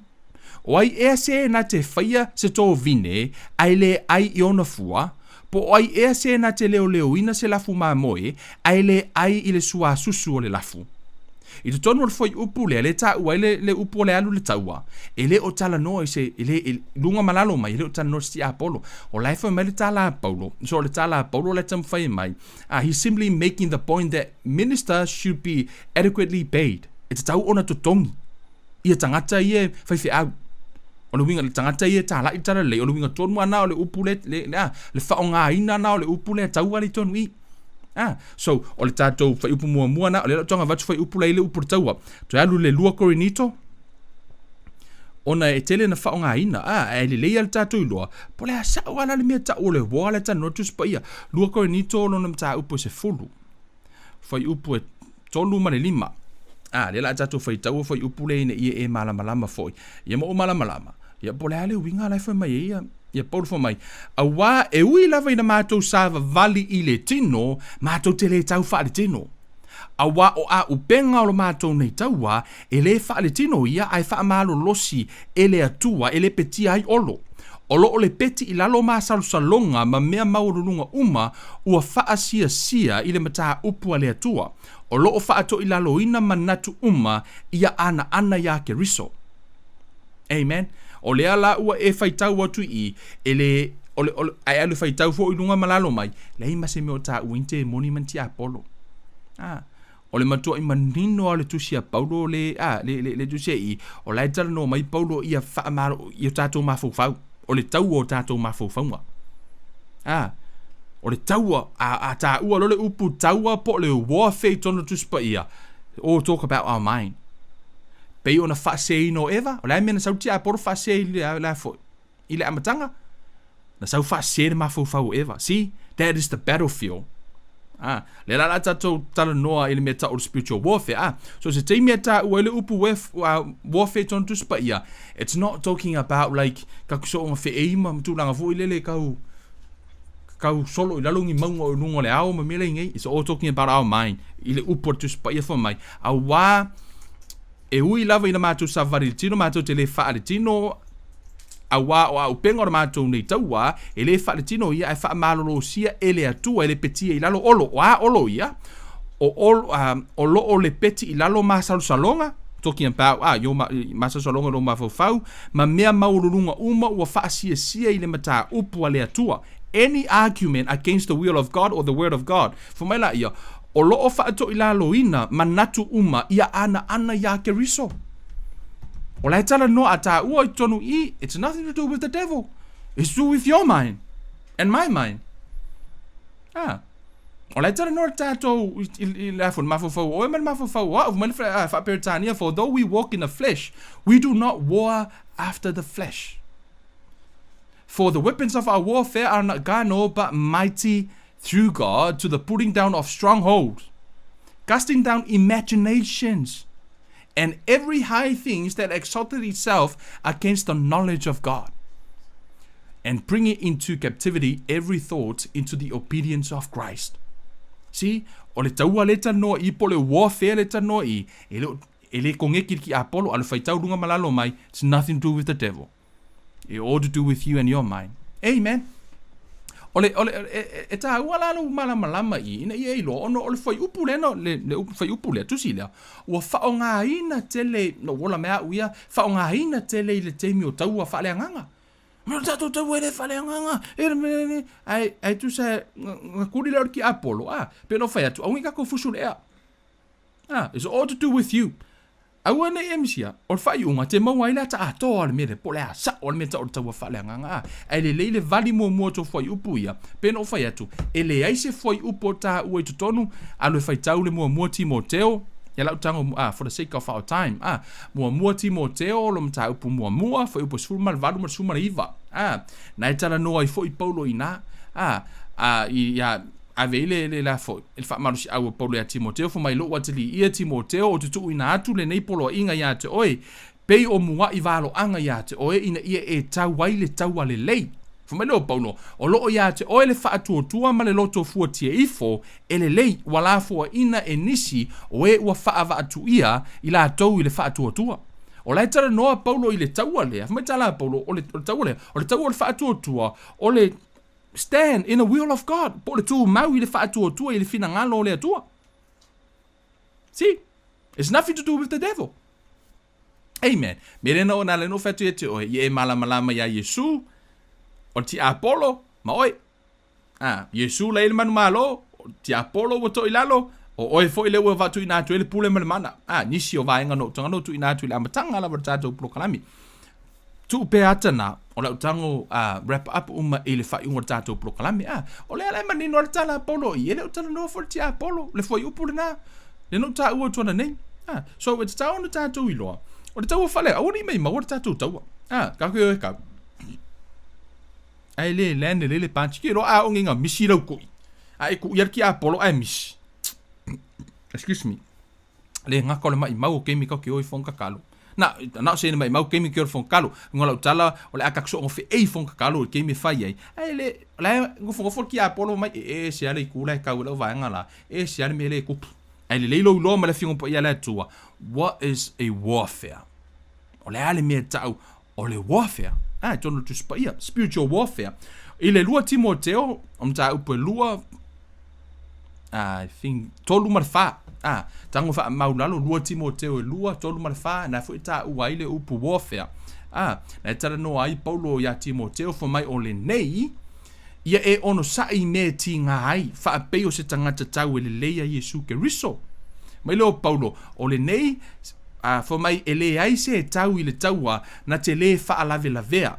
O ai ea se na te faia se tovine ae le ai i ona fua? Po o ai ea se na te leoleoina se lafu mamoe ae le ai i le suasusu o le lafu? I totonu o le fuaiupu lea, lea e taua ai le, le upu o le alu i le taua, e le o talanoa i se, e le, e, luga ma lalo mai, e le o talanoa i se tiapolo. O la e fai mai le tala a Paulo, so o le tala a Paulo la e taumafai mai, ah, he's simply making the point that ministers should be adequately paid. E tatau ona totogi ia tagata ia e faifeau. O le uiga, le tagata ia e tālaʻi le talalelei, o le uiga tonu lava lena o le upu le, le, le, a, le faaaogaina lena o le upu lea taua le i tonu i. Ah, so, o le tatou fuaiupu muamua na, o lea la ua avatu fuaiupu la i le upu o le taua. Toe alu le 2 Korinito, ona e tele na faaaogaina. Ah, ae lelei lava le tatou iloa, po o le a sao lava la le mea tau o le war lea e talanoa Tusi Paia. 2 Korinito lona mataupu e 10, fuaiupu e 3 ma le 5. Ah, lea la a tatou faitaua fuaiupu lea ina ia e malamalama foi. Ia ma ou malamalama, ia po o le a le uiga la e fai mai ai ia Ia Paulo fai mai, Auā e ui lava ina matou savavali i le tino, matou te le tau faaletino. Auā o āupega o lo matou nei taua, e le faaletino ia, ae faamalolosi e le Atua e lepetia ai olo. O lo o lepeti i lalo masalosaloga ma mea maualuluga uma ua faasiasia i le mataupu a le Atua, o lo o faatoilaloina manatu uma ia anaana iā Keriso. Amen. O lea la ua e faitau atu i i, e le, o le, o le, ae alu e faitau foi i luga ma lalo mai, leai ma se mea o taua ai ni temoni ma ni tiapolo. Ah, o le matuai manino lava o le tusi a Paulo le, ah, le, le, le tusi a i, o la e talanoa mai Paulo ia faamalo, i o tatou mafaufau, o le taua o tatou mafaufauga. Ah, o le taua, a, a taua loa le upu taua po o le warfare i totonu o le Tusi Paia, all talk about our mind. Pei ona faaseseina o Eva, o le a le mea na sau le tiapolo faasese i le, le a foi, i le amataga? Na sau faasese le mafaufau o Eva. See, that is the battlefield. Ah, lea la la tatou talanoa i le mea tau o le spiritual warfare. Ah, so se taimi e taua ai le upu warfare tonu Tusi Paia, it's not talking about like kaku soonga feei ma tulaga foi lele kau kau solo i lalo ni mauga o i luga o le ao ma mea lai nei. It's all talking about our mind. I le upu a le Tusi Paia fai mai, auā e ui lava ina matou savali i le tino, matou te le faaletino, auā o auupega o le matou nei tauā, e le faaletino ia, ae faamalolosia e le Atua, e lepetia i lalo olo. O a olo ia? O, olo, o lo o lepeti i lalo masalosaloga, talking about ah, yo, masalosaloga i lou mafaufau, ma mea maualuluga uma ua faasiasia i le mataupu a le Atua. Any argument against the will of God or the word of God. Fai mai laia, o lo o faatoilaloina manatu uma ia anaana iā Keriso. O la e talanoa a tāua i totonu i, it's nothing to do with the devil. It's to do with your mind and my mind. Ah. O la e talanoa le tātou i, i, i le afo, le mafaufau o oe ma le mafaufau o au. Fai mai le Faa-Peretania, for though we walk in the flesh, we do not war after the flesh. For the weapons of our warfare are not carnal, but mighty through God to the putting down of strongholds, casting down imaginations, and every high things that exalted itself against the knowledge of God, and bringing into captivity every thought into the obedience of Christ. See, o le taua le talanoa i po o le warfare le talanoa i, e le, e le kogeki le tiapolo, a le faitau luga ma lalo mai, it's nothing to do with the devil. It all to do with you and your mind. Amen. O le, o le, e, e, e tāua la lou malamalama i, ina ia iloa, ona o le fuaiupu lea, no, le, le upu fuaiupu lea, tusi lea, ua faaaogaina tele, no ola me au ia, faaaogaina tele i le taimi o taua faaleagaga. Me o tatou taua e le faaleagaga, e le, le, le, ae, ae tusa, na kuli lea o le tiapolo, a, pe no fai atu, aua ne i tatou fusu le ea. Ah, it's all to do with you. Aua nei e misia, o le faaiuga, te maua ai le ata atoa o le mea lea, po o le a sao o le mea tau o le taua faaleagaga a. Ae lelei le vali muamua o tou fuaiupu ia, pei ona ou fai atu, e leai se fuaiupu o taua i totonu, alu e faitau le muamua Timoteo, ia lau tago, ah, for the sake of our time, ah, muamua Timoteo, lo mataupu muamua, fuaiupu e 18 ma le 19, ah, na e talanoa ai foi Paulo i ina, ah, ah, i, ia, Ave ai le, le, le foi, le faamalosiau a Paulo iā Timoteo, fai mai lou atalii ia Timoteo, ou te tuuina atu lenei poloaiga iā te oe, pei o muaʻi valoaga iā te oe, ina ia e tau ai le taua lelei. Fai mai lea o Paulo, O loo iā te oe le faatuatua ma le loto fuatia ifo, e lelei, ua lafoaina e nisi o e ua faavaatuia i latou i le faatuatua. O la e talanoa Paulo i le taua lea, fai mai tala a Paulo, o le, o le taua lea, o le taua o le faatuatua, o le Stand in the will of God, po o le tumau i le faatuatua i le finagalo o le Atua. See? It's nothing to do with the devil. Amen. Me lena o nā lena o whatu e te oe, i e malamalama iā Iesu, o le tiapolo, ma oe. Ah, Iesu la i le manumalo, o le tiapolo ua toʻi lalo, o oe foi lea ua vaatuina atu ai le pule ma le mana. Ah, nisi o vaega no utaga no tuuina atu i le amataga lava o le tatou polokalame. Tuu pea ata na, o lau tago a wrap up uma i le faaiuga o le tatou polokalame. A, o lea la e manino lava le tala a Paulo i, e le o talanoa foi le tiapolo, le fuaiupu lena, lea na ou taua atu ananei. A, so e tatau ona tatou iloa, o le taua faale, aua ne i maimau le tatou taua. A, tatou e o e kau. Ae le land lelei le punch. Ke iloa a oo ina misi lau kui. A e kui a le tiapolo ae misi. Excuse me. Le gata o le maimau o keimi kau ke o i fono kakalo. Na, na o se ina maimau keimi ke o le fono kakalo. Ngo lau tala o le a ka so'o fe'ei fono kakalo i keimi e fai ai. Ae le, o la e nofonofo le tiapolo mai e e se a le itu la e kau e lau vaega la. E se a le mea lea e tupu. Ae lelei lou iloa ma le Afioga Paia a le Atua, what is a warfare? O le a le mea e ta'u o le warfare? A, e tonu le Tusi Paia, spiritual warfare. I le 2 Timoteo, o mataupu e 2, I think, 3 ma le 4. A, tago faamau lalo, 2 Timoteo e 2, 3 ma le 4, na foi ta'ua ai le upu warfare. A, na e talanoa ai Paulo iā Timoteo, fai mai o lenei, Ia e onosai i mea e tīgā ai, faapei o se tagata tau e lelei a Iesu Keriso. Mai lea o Paulo, o lenei, a, fai mai e leai se e tau i le taua na te lē faalavelavea,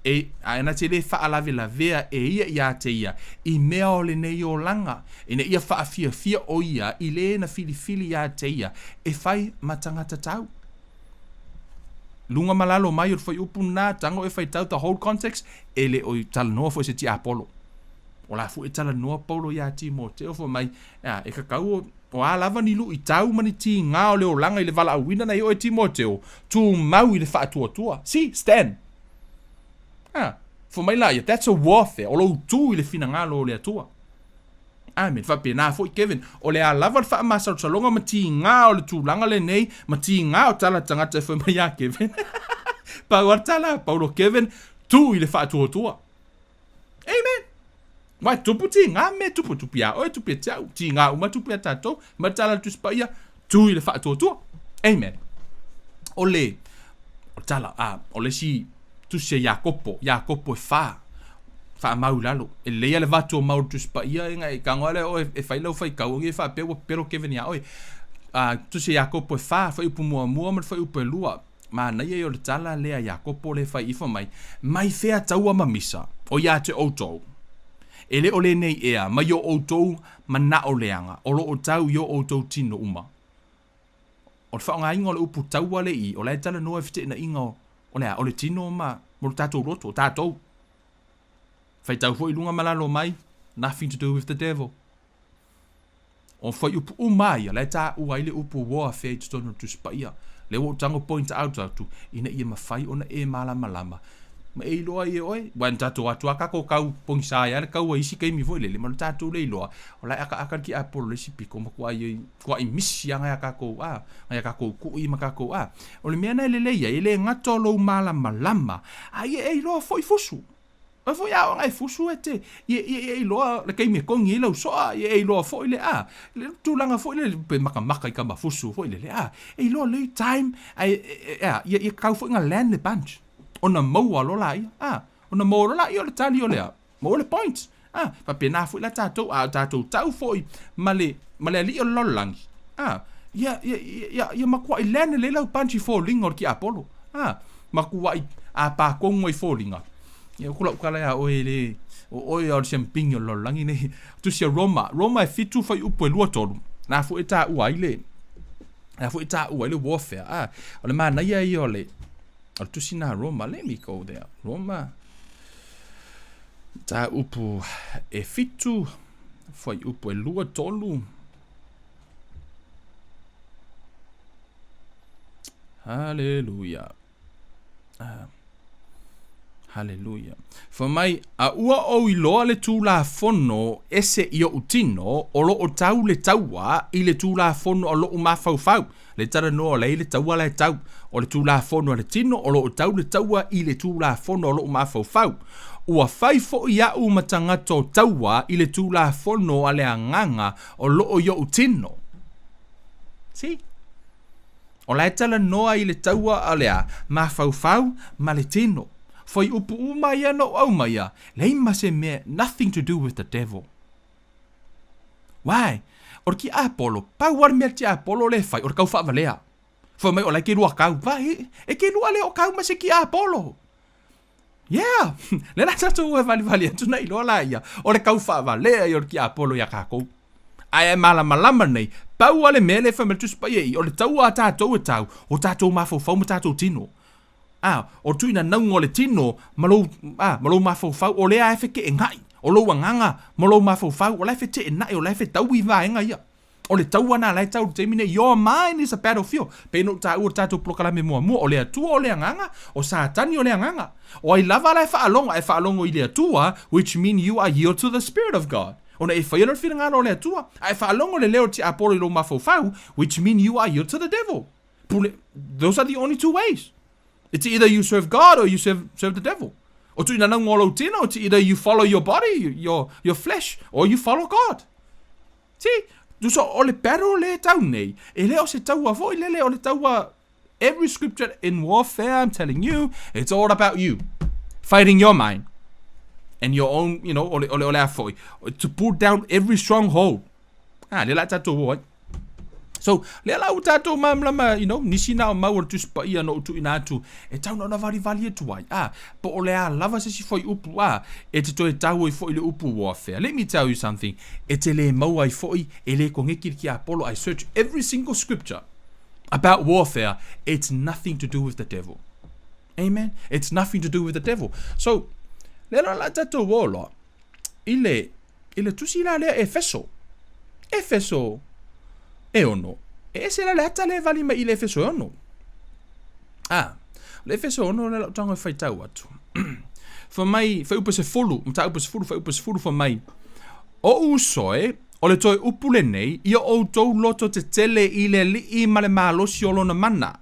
e, a, na te lē faalavelavea e ia iā te ia i mea o lenei olaga, ina ia faafiafia o ia i lē na filifili iā te ia e fai ma tagata tau. Luga ma lalo mai o le fuaiupu lena, tago e faitau the whole context, e le o i talanoa foi se tiapolo. O la foi e talanoa Paulo iā Timoteo fai mai, a, e kakau o, o a lava ni luitau ma ni tigā o le olaga i le valaauina na i oe Timoteo, tumau i le faatuatua. See, stand. A, fai mai la ia, that's a warfare, o lou tu i le finagalo o le Atua. Amen. Faapena foi Kevin, o le a lava le faamasalosaloga ma tigā o le tulaga lenei, ma tigā o tala tagata e fai mai iā Kevin. Pau a le tala a Paulo, Kevin, tu i le faatuatua. Amen. Wai, tupu tigā me tupu, tupu iā oe, tupu ia te au, tigā uma tupu iā tatou, ma le tala a le Tusi Paia, tu i le faatuatua. Amen. O le, o le tala, a, o le isi tusi a Iakopo, Iakopo e whā, faamau i lalo. E lelei lava le vatu o mau o le Tusi Paia e ngai tago lava lea oe e fai lau faitau e faapea ua pepelo Kevin iā oe. A, Tusi a Iakopo e whā, fuaiupu muamua ma le fuaiupu e lua. Manaia ia o le tala lea a Iakopo lea e fai ifo mai, Mai fea taua ma misa, o ia te outou. E le o lenei ea, mai o outou manao leaga, o lo o tau i o outou tino uma. O le faaaogaina o le upu taua le i, o la e talanoa i feteenaiga o, o le a? O le tino ma, ma lo tatou loto, o tatou. Faitau foi i luga ma lalo mai, nothing to do with the devil. O fuaiupu uma a ia, la e taua ai le upu warfare i totonu o le Tusi Paia. Lea ua ou tago point out atu, ina ia mafai ona e malamalama. Ma e iloa ai e oe, aua na tatou atu lava tatou kau pogisa ai lava le kaua i isi taimi foi lele, ma lo tatou le iloa, o la e akaaka le tiapolo i le isi pito, matuai, matuai misi lava nai a tatou, a, nai a tatou kui ma tatou, a. O le mea lena e lelei ai, e le gata o lou malamalama, a ia e iloa foi fusu. Oe foi a oo e fusu e te, ia, ia, ia iloa le taimi e kogi ai lau soa, ia e iloa foi le, a, le tulaga foi lele pe makamaka i kama fusu foi lele, a, e iloa lelei time, ae, e, e, a, ia, ia tatau foi ona land le punch, ona maua loa laia, a, ona maua loa laia o le tali o le a, maua le point. A, faapena foi la tatou, a o tatou tau foi ma le, ma le alii o le lalolagi, a, ia, ia, ia, ia matuai land lelei lau punch i foliga o le tiapolo, a, matuai āpā tonu ai foliga. Ia, ko lau tala iā oe e le, o oe o le siamupini o le lalolagi nei. Tusi a Roma, Roma e 7 fuaiupu e 2 3, na foi e taua ai le, na foi e taua ai le warfare. A, o le manaia ia o le, o le tusi na Roma, let me go there. Roma, mataupu e 7, fuaiupu e 2 3. Haleluia. Ah. Haleluia. Fai mai, a ua ou iloa le Tulafono ese i oʻu tino, o lo o tau le taua i le Tulafono a loʻu mafaufau. Le talanoa o la e i le taua la e tau. O le Tulafono a le tino, o lo o tau le taua i le Tulafono a loʻu mafaufau. Ua fai foi aʻu ma tagata o taua i le Tulafono a le agaga o lo o i oʻu tino. See? O la e talanoa i le taua a le a, mafaufau ma le tino. Fuaiupu uma ia na ou aumaia, leai ma se mea, nothing to do with the devil. Why? O le tiapolo, pau lava le mea le tiapolo lea e fai, o le tau faavalea. Fai mai o la e ke lua kau. Vai, e ke lua lea o kau ma se tiapolo. Yeah! Lea la tatou e valivali atu na iloa la ia, o le kau faavalea ia o le tiapolo ia kakou. Ae e malamalama nei, pau a le mea lea e fai mai le Tusi Paia i, o le taua a tatou e tau, o tatou mafaufau ma tatou tino. A, o le tuinanauga o le tino ma lou, a, ma lou mafaufau, o lea e feteenai, o lou agaga ma lou mafaufau, o la e feteenai, o la e fetaui vaega ia. O le taua na la e tau i le taimi nei, your mind is a battlefield. Pei ona ou taua i le tatou polokalame muamua, o le Atua o le agaga, o Satani o le agaga. O ai lava la e faalogo, a e faalogo i le Atua, which mean you are yield to the Spirit of God. Ona e faia loa le finagalo o le Atua, a e faalogo le leo o le tiapolo i lou mafaufau, which mean you are yield to the devil. Pule, those are the only two ways. It's either you serve God or you serve, serve the devil. O tuinanauga o lou tino, it's either you follow your body, your, your flesh, or you follow God. See, so o le battle le tau nei, e le o se taua foi lele, o le taua, every scripture in warfare, I'm telling you, it's all about you. Fighting your mind. And your own, you know, ole, ole, ole a foi. To pull down every stronghold. Ah, le la tatou o ai. So, lea la ua tatou malamalama, you know, nisi na o mau o le Tusi Paia na ou tuuina atu, e tau na ona valivali atu ai, ah, po o le a lava se isi fuaiupu, ah, e te toe tau ai foi le upu warfare. Let me tell you something, e te le maua ai foi, e le koneki le tiapolo, I search every single scripture about warfare, it's nothing to do with the devil. Amen? It's nothing to do with the devil. So, lea la la tatou o loa, i le, I le tusi la lea Efeso, Efeso e ono, e ese la le ata le vali mai i le Efeso e ono. Ah, le Efeso e ono le lau tango e whaitau atu. Fa mai, whai upa se fulu, mata upa se fulu, whai upa se fulu, fa mai, o usoe, o le toe upu lenei, ia outou loto tetele i le alii ma le malosi o lona mana.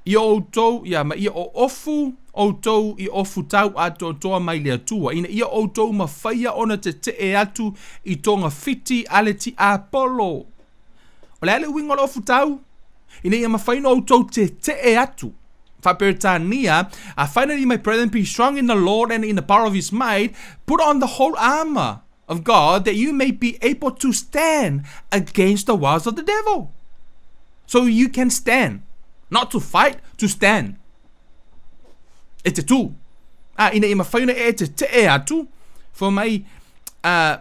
Ia outou, ia, ma ia oofu outou i ofu tau atoatoa mai le Atua, ina ia outou mafaia ona tetee atu i togafiti a le tiapolo. O le a le uiga o le ofu tau? Ina ia mafai ona outou tetee atu. Faa-Peretania, Finally, my brethren, be strong in the Lord and in the power of his might, put on the whole armor of God that you may be able to stand against the wiles of the devil. So you can stand. Not to fight, to stand. E te tū. A, ina ia mawhai ona e te tee atu, for mai, uh,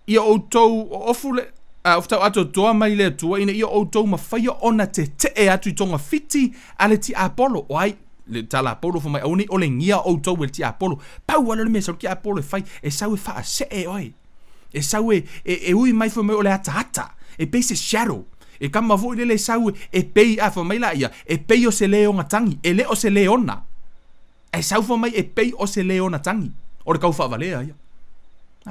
ia outou ofu le, uh, ofu tau atoatoa mai le Atua, ina ia outou mawhaia ona te tee atu i togafiti a le tiapolo. O ai, le tala a Paulo fai mai, aua nei olegia outou e le tiapolo. Pau lava lea o le mea e sau le tiapolo e fai, e sau e faasee oe. E sau e, e, e ui mai fai mai o le ataata, e pei se shadow. E kama foi lele e sau e pei, a fai mai laia, e pei o se leoga tagi, e le o se leona. Ae sau fai mai e pei o se leona tagi, o le kaufaavalea ia.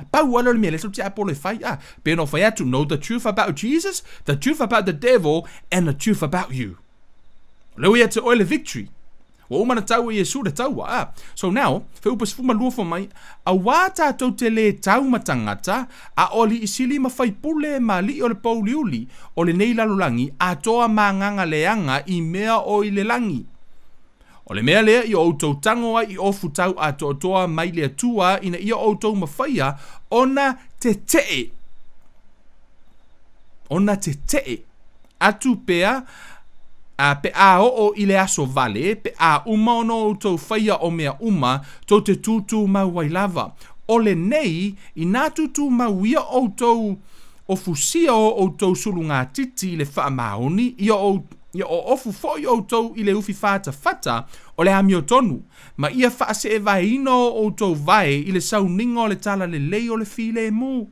Pau lava lea o le mea lea sau le tiapolo e fai, a, pei ona ou fai atu, know the truth about Jesus, the truth about the devil, and the truth about you. O lea ua ia te oe le victory. Ua uma na tau e Iesu le taua, a. So now, wheupa 12 fai mai, Auā tātou te lē tau ma tangata, a o alii sili ma faipule ma alii o le pouliuli o lenei lalolagi, atoa ma agaga leaga i mea o i le lagi. O le mea lea i o outou tango ai i ofu tau atoatoa mai le Atua ina ia outou mafaia ona tetee, ona tetee atu pea, a, pe a oo i le aso vale, pe a uma ona outou faia o mea uma, tou te tūtū mau ai lava. O lenei, inā tūtū mau ia outou ofusia o outou sulugatiti i le faamaoni, ia o, ia oofu foi outou i le ufi fatafata o le amiotonu, ma ia faaseevaeina o outou vae i le sauniga o le talalelei o le filemu.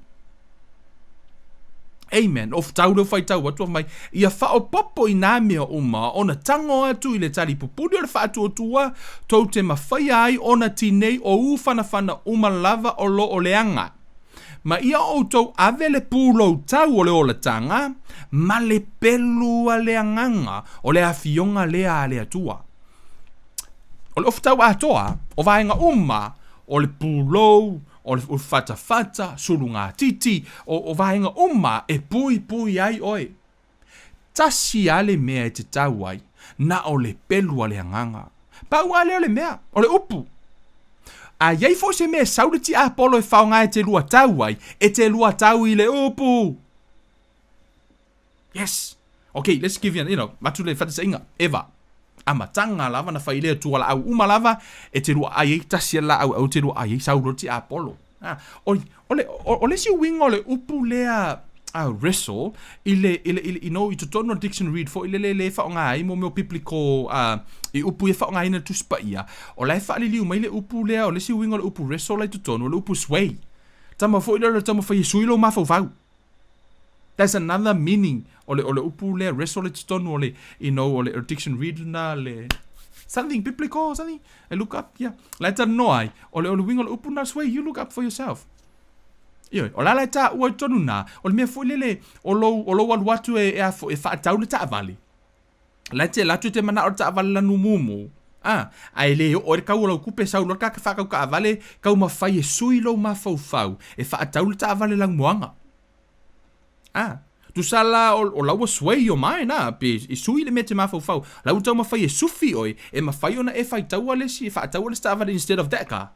Amen. O tau leo whaitau atu mai, ia whaopopo i nā mea uma, ona tango atu i le tali pupuni o le whaatuatua, tou te mawhaia ai ona tinei o u whanawhana uma lava o lo o leaga. Ma ia outou ave le pulou tau o le olatanga, ma le pelu a le agaga o le afioga lea a le Atua. O le ofutau atoa, o vaega uma, o le pulou, o le fatafata, sulugatiti, o, o vaega uma e puipui ai oe. Tasi a le mea e te tau ai, na o le pelu a le agaga. Pau a lea o le mea, o le upu. A iai foi se mea e sau le tiapolo e faoga e te lua tau ai, e te lua tau i le upu. Yes. Okay, let's give you, you know, matu le whataseinga, Eva. Amataga lava na fai i le Atua laau uma lava e te lua ai ai tasi a le laau aua te lua ai ai sau loa le tiapolo. A, o, o le, o, o le isi uiga o le upu lea a wrestle i le, i le, i le, you know, i totonu o le dictionary foi lele le faaaoga ai mo mea o biblical uh, i upu ia faaaogaina i le Tusi Paia, o la e faaliliu mai le upu lea, o le isi uiga o le upu wrestle la i totonu, o le upu sway. Tama foi lea o le taumafai e sui lou mafaufau. That's another meaning o le, o le upu lea wrestle i totonu o le, you know, o le dictionary lena le something biblical or something. I look up, yeah. La e talanoa ai, o le, o le uiga o le upu na sway, you look up for yourself. Ioe, o le a la e taua i totonu na, o le mea foi lele o lou, o lou alu atu e, e, a foi, e faatau le taavale. La e te alu atu e te manao i le taavale lanu mumu, a, ae le oo ai le kau o lau kupe, sau loa le faatau taavale, taumafai e sui lou mafaufau e faatau le taavale lanumoana. A, tusa la o, o la ua sway your mind, a, pe e sui le mea e te mafaufau, la ua taumafai e sufi oe, e mafai ona e faitaua le isi, e faataua le isi taavale instead of that car.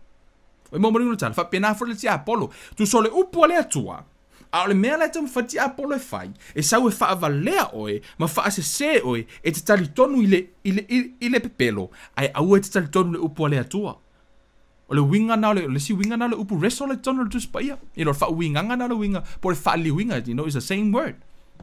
Oi mo le tala, faapena foi le tiapolo. Tusa o le upu a le Atua, a o le mea la e taumafai le tiapolo e fai, e sau e faavalea oe ma faasese oe e te talitonu i le, i le, i, i le pepelo, ae aua e te talitonu i le upu a le Atua. O le uiga na o le, o le isi uiga na o le upu wrestle i totonu o le Tusi Paia. You know, o le faauigaga na o le uiga, po o le faaliliuiga, you know, it's the same word.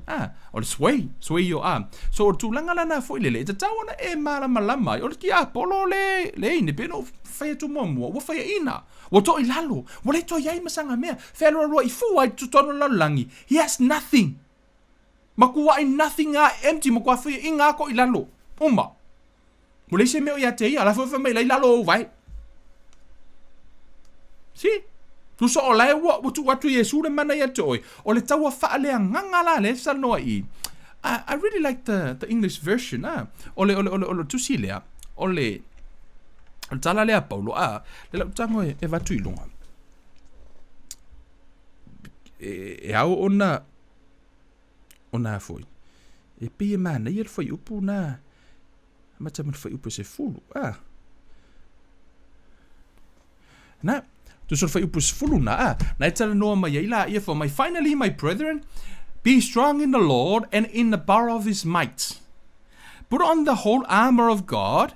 Ah, o le sway, sway your arm. So, o le tulaga la na foi lele, e tatau ona e malamalama ai, o le tiapolo le, le ine, pe no fai atu muamua, ua faiaina, ua toʻi lalo, ua le toe i ai ma sana mea, fealoaloa i fua i totonu o le lalolagi, he has nothing. Makuaʻi nothing a empty, makuā faiaina a toʻi lalo, uma. Ua leai se mea o ia te ia, la foi fai mai la i lalo o ou vae. See? Tusa o la e ua, ua tuu atu Iesu le mana ia te oe. O le taua faaleagaga la lea e talanoa i i. I, I really like the, the English version, ah. O le, o le, o le, o le tusi lea, o le, o le tala lea a Paulo, ah, le lau tago e, e vatu i luga. E, e ao ona, ona foi. E pei e manaia le fuaiupu na, Amata ma le fuaiupu e 10. Ah. Na, tusa o le fuaiupu e 10 na, ah, na e talanoa mai ai la ia fai mai, Finally, my brethren, be strong in the Lord and in the power of his might. Put on the whole armor of God,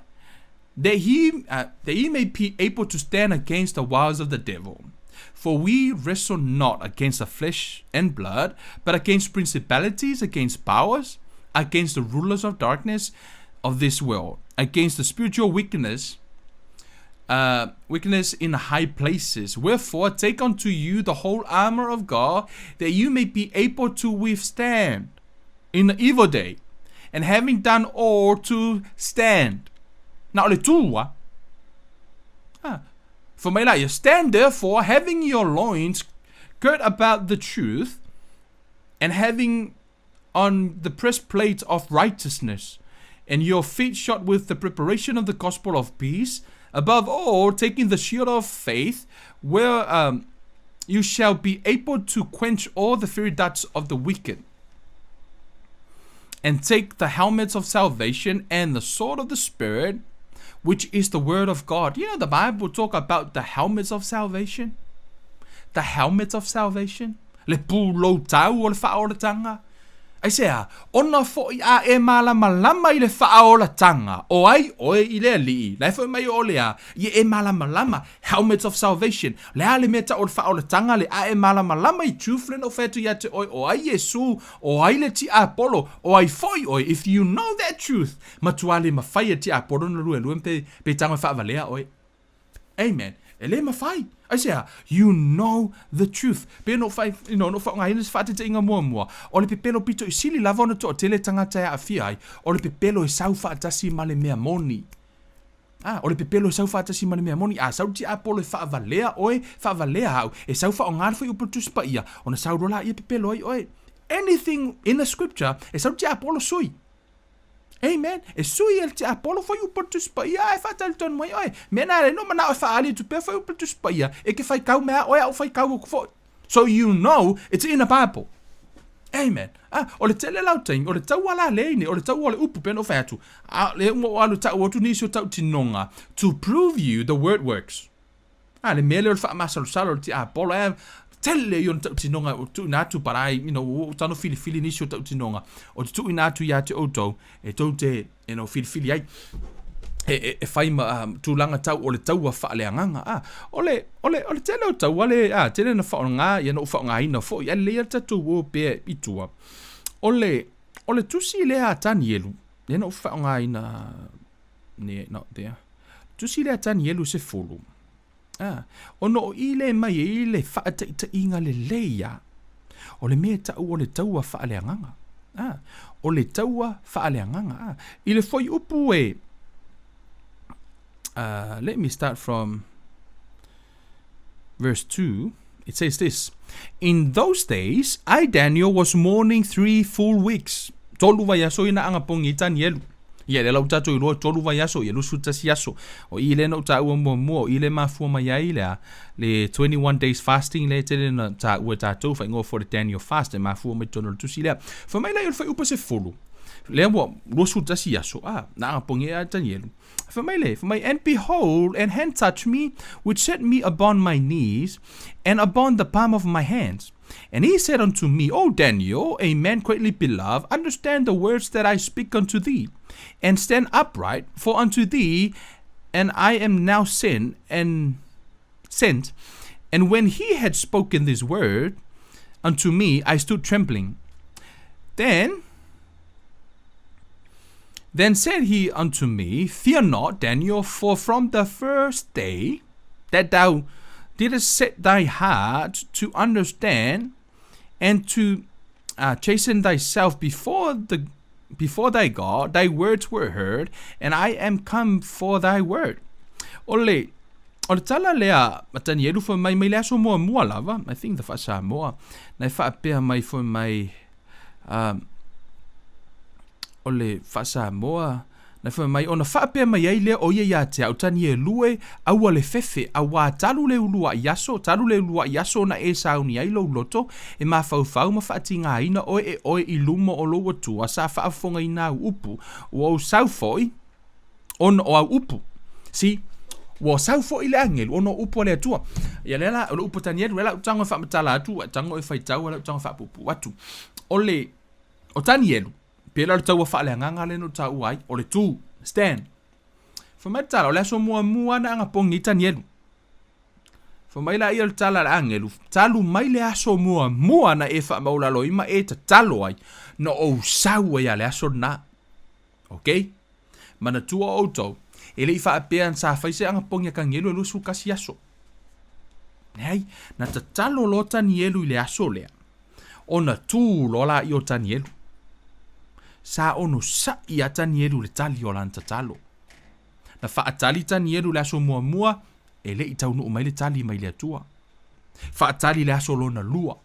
that he, uh, that ye may be able to stand against the wiles of the devil. For we wrestle not against the flesh and blood, but against principalities, against powers, against the rulers of darkness of this world, against the spiritual wickedness, uh, wickedness in high places. Wherefore, take unto you the whole armor of God, that you may be able to withstand in the evil day, and having done all to stand. Na o le tū, ah. Ah. Fai mai la ia, stand therefore, having your loins girt about the truth, and having on the breastplate of righteousness, and your feet shod with the preparation of the gospel of peace, above all, taking the shield of faith, where um, you shall be able to quench all the fiery darts of the wicked. And take the helmets of salvation and the sword of the Spirit, which is the word of God. You know, the Bible talk about the helmets of salvation. The helmets of salvation. Le pūlou tau o le faaolatanga. Aisea? Ona foi a e malamalama i le faaolatanga, o ai oe i le Alii, la e foi mai o le a, ia e malamalama, helmets of salvation, le a le mea tau o le faaolatanga le a e malamalama i truth le na ou fai atu ia te oe, o ai Iesu, o ai le tiapolo, o ai foi oe, if you know that truth, matua le mafai e tiapolo na luelue pe, pe tago e faavalea oe. Amen. E le mafai. Aisea? You know the truth. Pei ona ou fai, you know, ona ou faaaogaina se faataitaiga muamua, o le pepelo pito i sili lava ona toatele tagata e aafia ai, o le pepelo e sau faatasi ma le mea moni. Ah, o le pepelo e sau faatasi ma le mea moni. A sau le tiapolo e faavalea oe, faavalea au, e sau faaaoga le fuaiupu o le Tusi Paia, ona sau loa laia pepelo ai oe. Anything in the scripture, e sau le tiapolo sui. Amen. E sui e le tiapolo fuaiupu o le Tusi Paia ae faatalitonu mai oe. Mea na le no manao e faaali atu pea fuaiupu o le Tusi Paia, e ke faitau mea oe a o faitau aku foi. So you know it's in the Bible. Amen. Ah, o le tele lau taimi, o le taua la le ine, o le taua o le upu pea na ou fai atu. A le uma o alu tau atu nisi o tautinoga to prove you the word works. A le mea lea o le faamasalosalo o le tiapolo, eh, Tele ia o tautinoga o tuuina atu, but I, you know, ua ou tago filifili nisi o tautinoga o te tuuina atu ia te outou e tou te, you know, filifili ai e, e, e fai ma tulaga tau o le taua faaleagaga. Ah, o le, o le, o le tele o taua le, ah, tele na faaaoga, ia na ou faaaogaina foi, ae lelei lava le tatou o pea i tua. O le, o le tusi lea a Tanielu, lea na ou faaaogaina, ne, not there. Tusi lea a Tanielu 10, Ā, ona o i lē mai ai le faataitaiga lelei a o le mea e taʻu o le taua faaleagaga. Ā, o le taua faaleagaga. Ā, i le fuaiupu e, uh, let me start from verse 2. It says this, In those days, I, Daniel, was mourning three full weeks. Tolu vaiaso ina agapogi i Tanielu. Ia, lea la ua tatou iloa, tolu vaiaso, ia 21 aso. O i lea na ou taua muamua, o i lea mafua mai ai le a, le 21 days fasting lea e tele na taua e tatou, faaigoa foi le Daniel fast, e mafua mai totonu o le tusi lea. Fai mai la i o le fuaiupu 10, lea ua 21 aso, a, na agapogi ai a Tanielu. Fai mai le, fai mai, And behold, an hand touched me, which set me upon my knees, and upon the palm of my hands. And he said unto me, O Daniel, a man greatly beloved, understand the words that I speak unto thee, and stand upright, for unto thee and I am now sent, and sent. And when he had spoken this word unto me, I stood trembling. Then Then said he unto me, Fear not, Daniel, for from the first day that thou didst set thy heart to understand and to uh, chasten thyself before the before thy God, thy words were heard, and I am come for thy word. O le, o le tala lea a Tanielu fai mai mai le aso muamua lava, I think the Faa-Samoa, na e faapea mai fai mai, um, o le Faa-Samoa, na fai mai, ona faapea mai ai lea o ia ia te au, Tanielu e, aua le fefe, auā talu le uluaʻi aso, talu le uluaʻi aso na e sauni ai lou loto, e mafaufau ma faatigaina oe e oe i luma o lou Atua, sa faafofogaina au upu, ua ou sau foi, ona o au upu. See? Ua sau foi le agelu ona o upu a le Atua. Ia lea la, o le upu a Tanielu, lea la ou tago e faamatala atu, e tago e faitau, lea ou tago e faapuupuu atu. O le, o Tanielu, pei la o le taua faaleagaga lea na ou taua ai, o le tu, stand. Fai mai le tala, o le aso muamua na agapogi ai Tanielu. Fai mai la ia o le tala a le agelu, talu mai le aso muamua na e faamaulalo ai ma e tatalo ai, na ou sau ai a le aso lena. Ok? Manatua outou, e le i faapea sa fai se agapogi a Tanielu e 21 aso. Leai, na tatalo loa Tanielu i le aso lea, ona tu loa laia o Tanielu. Sa onosai a Tanielu i le tali o lana tatalo. Na faatali Tanielu i le aso muamua, e le i taunuu mai le tali mai le Atua. Faatali le aso lona lua.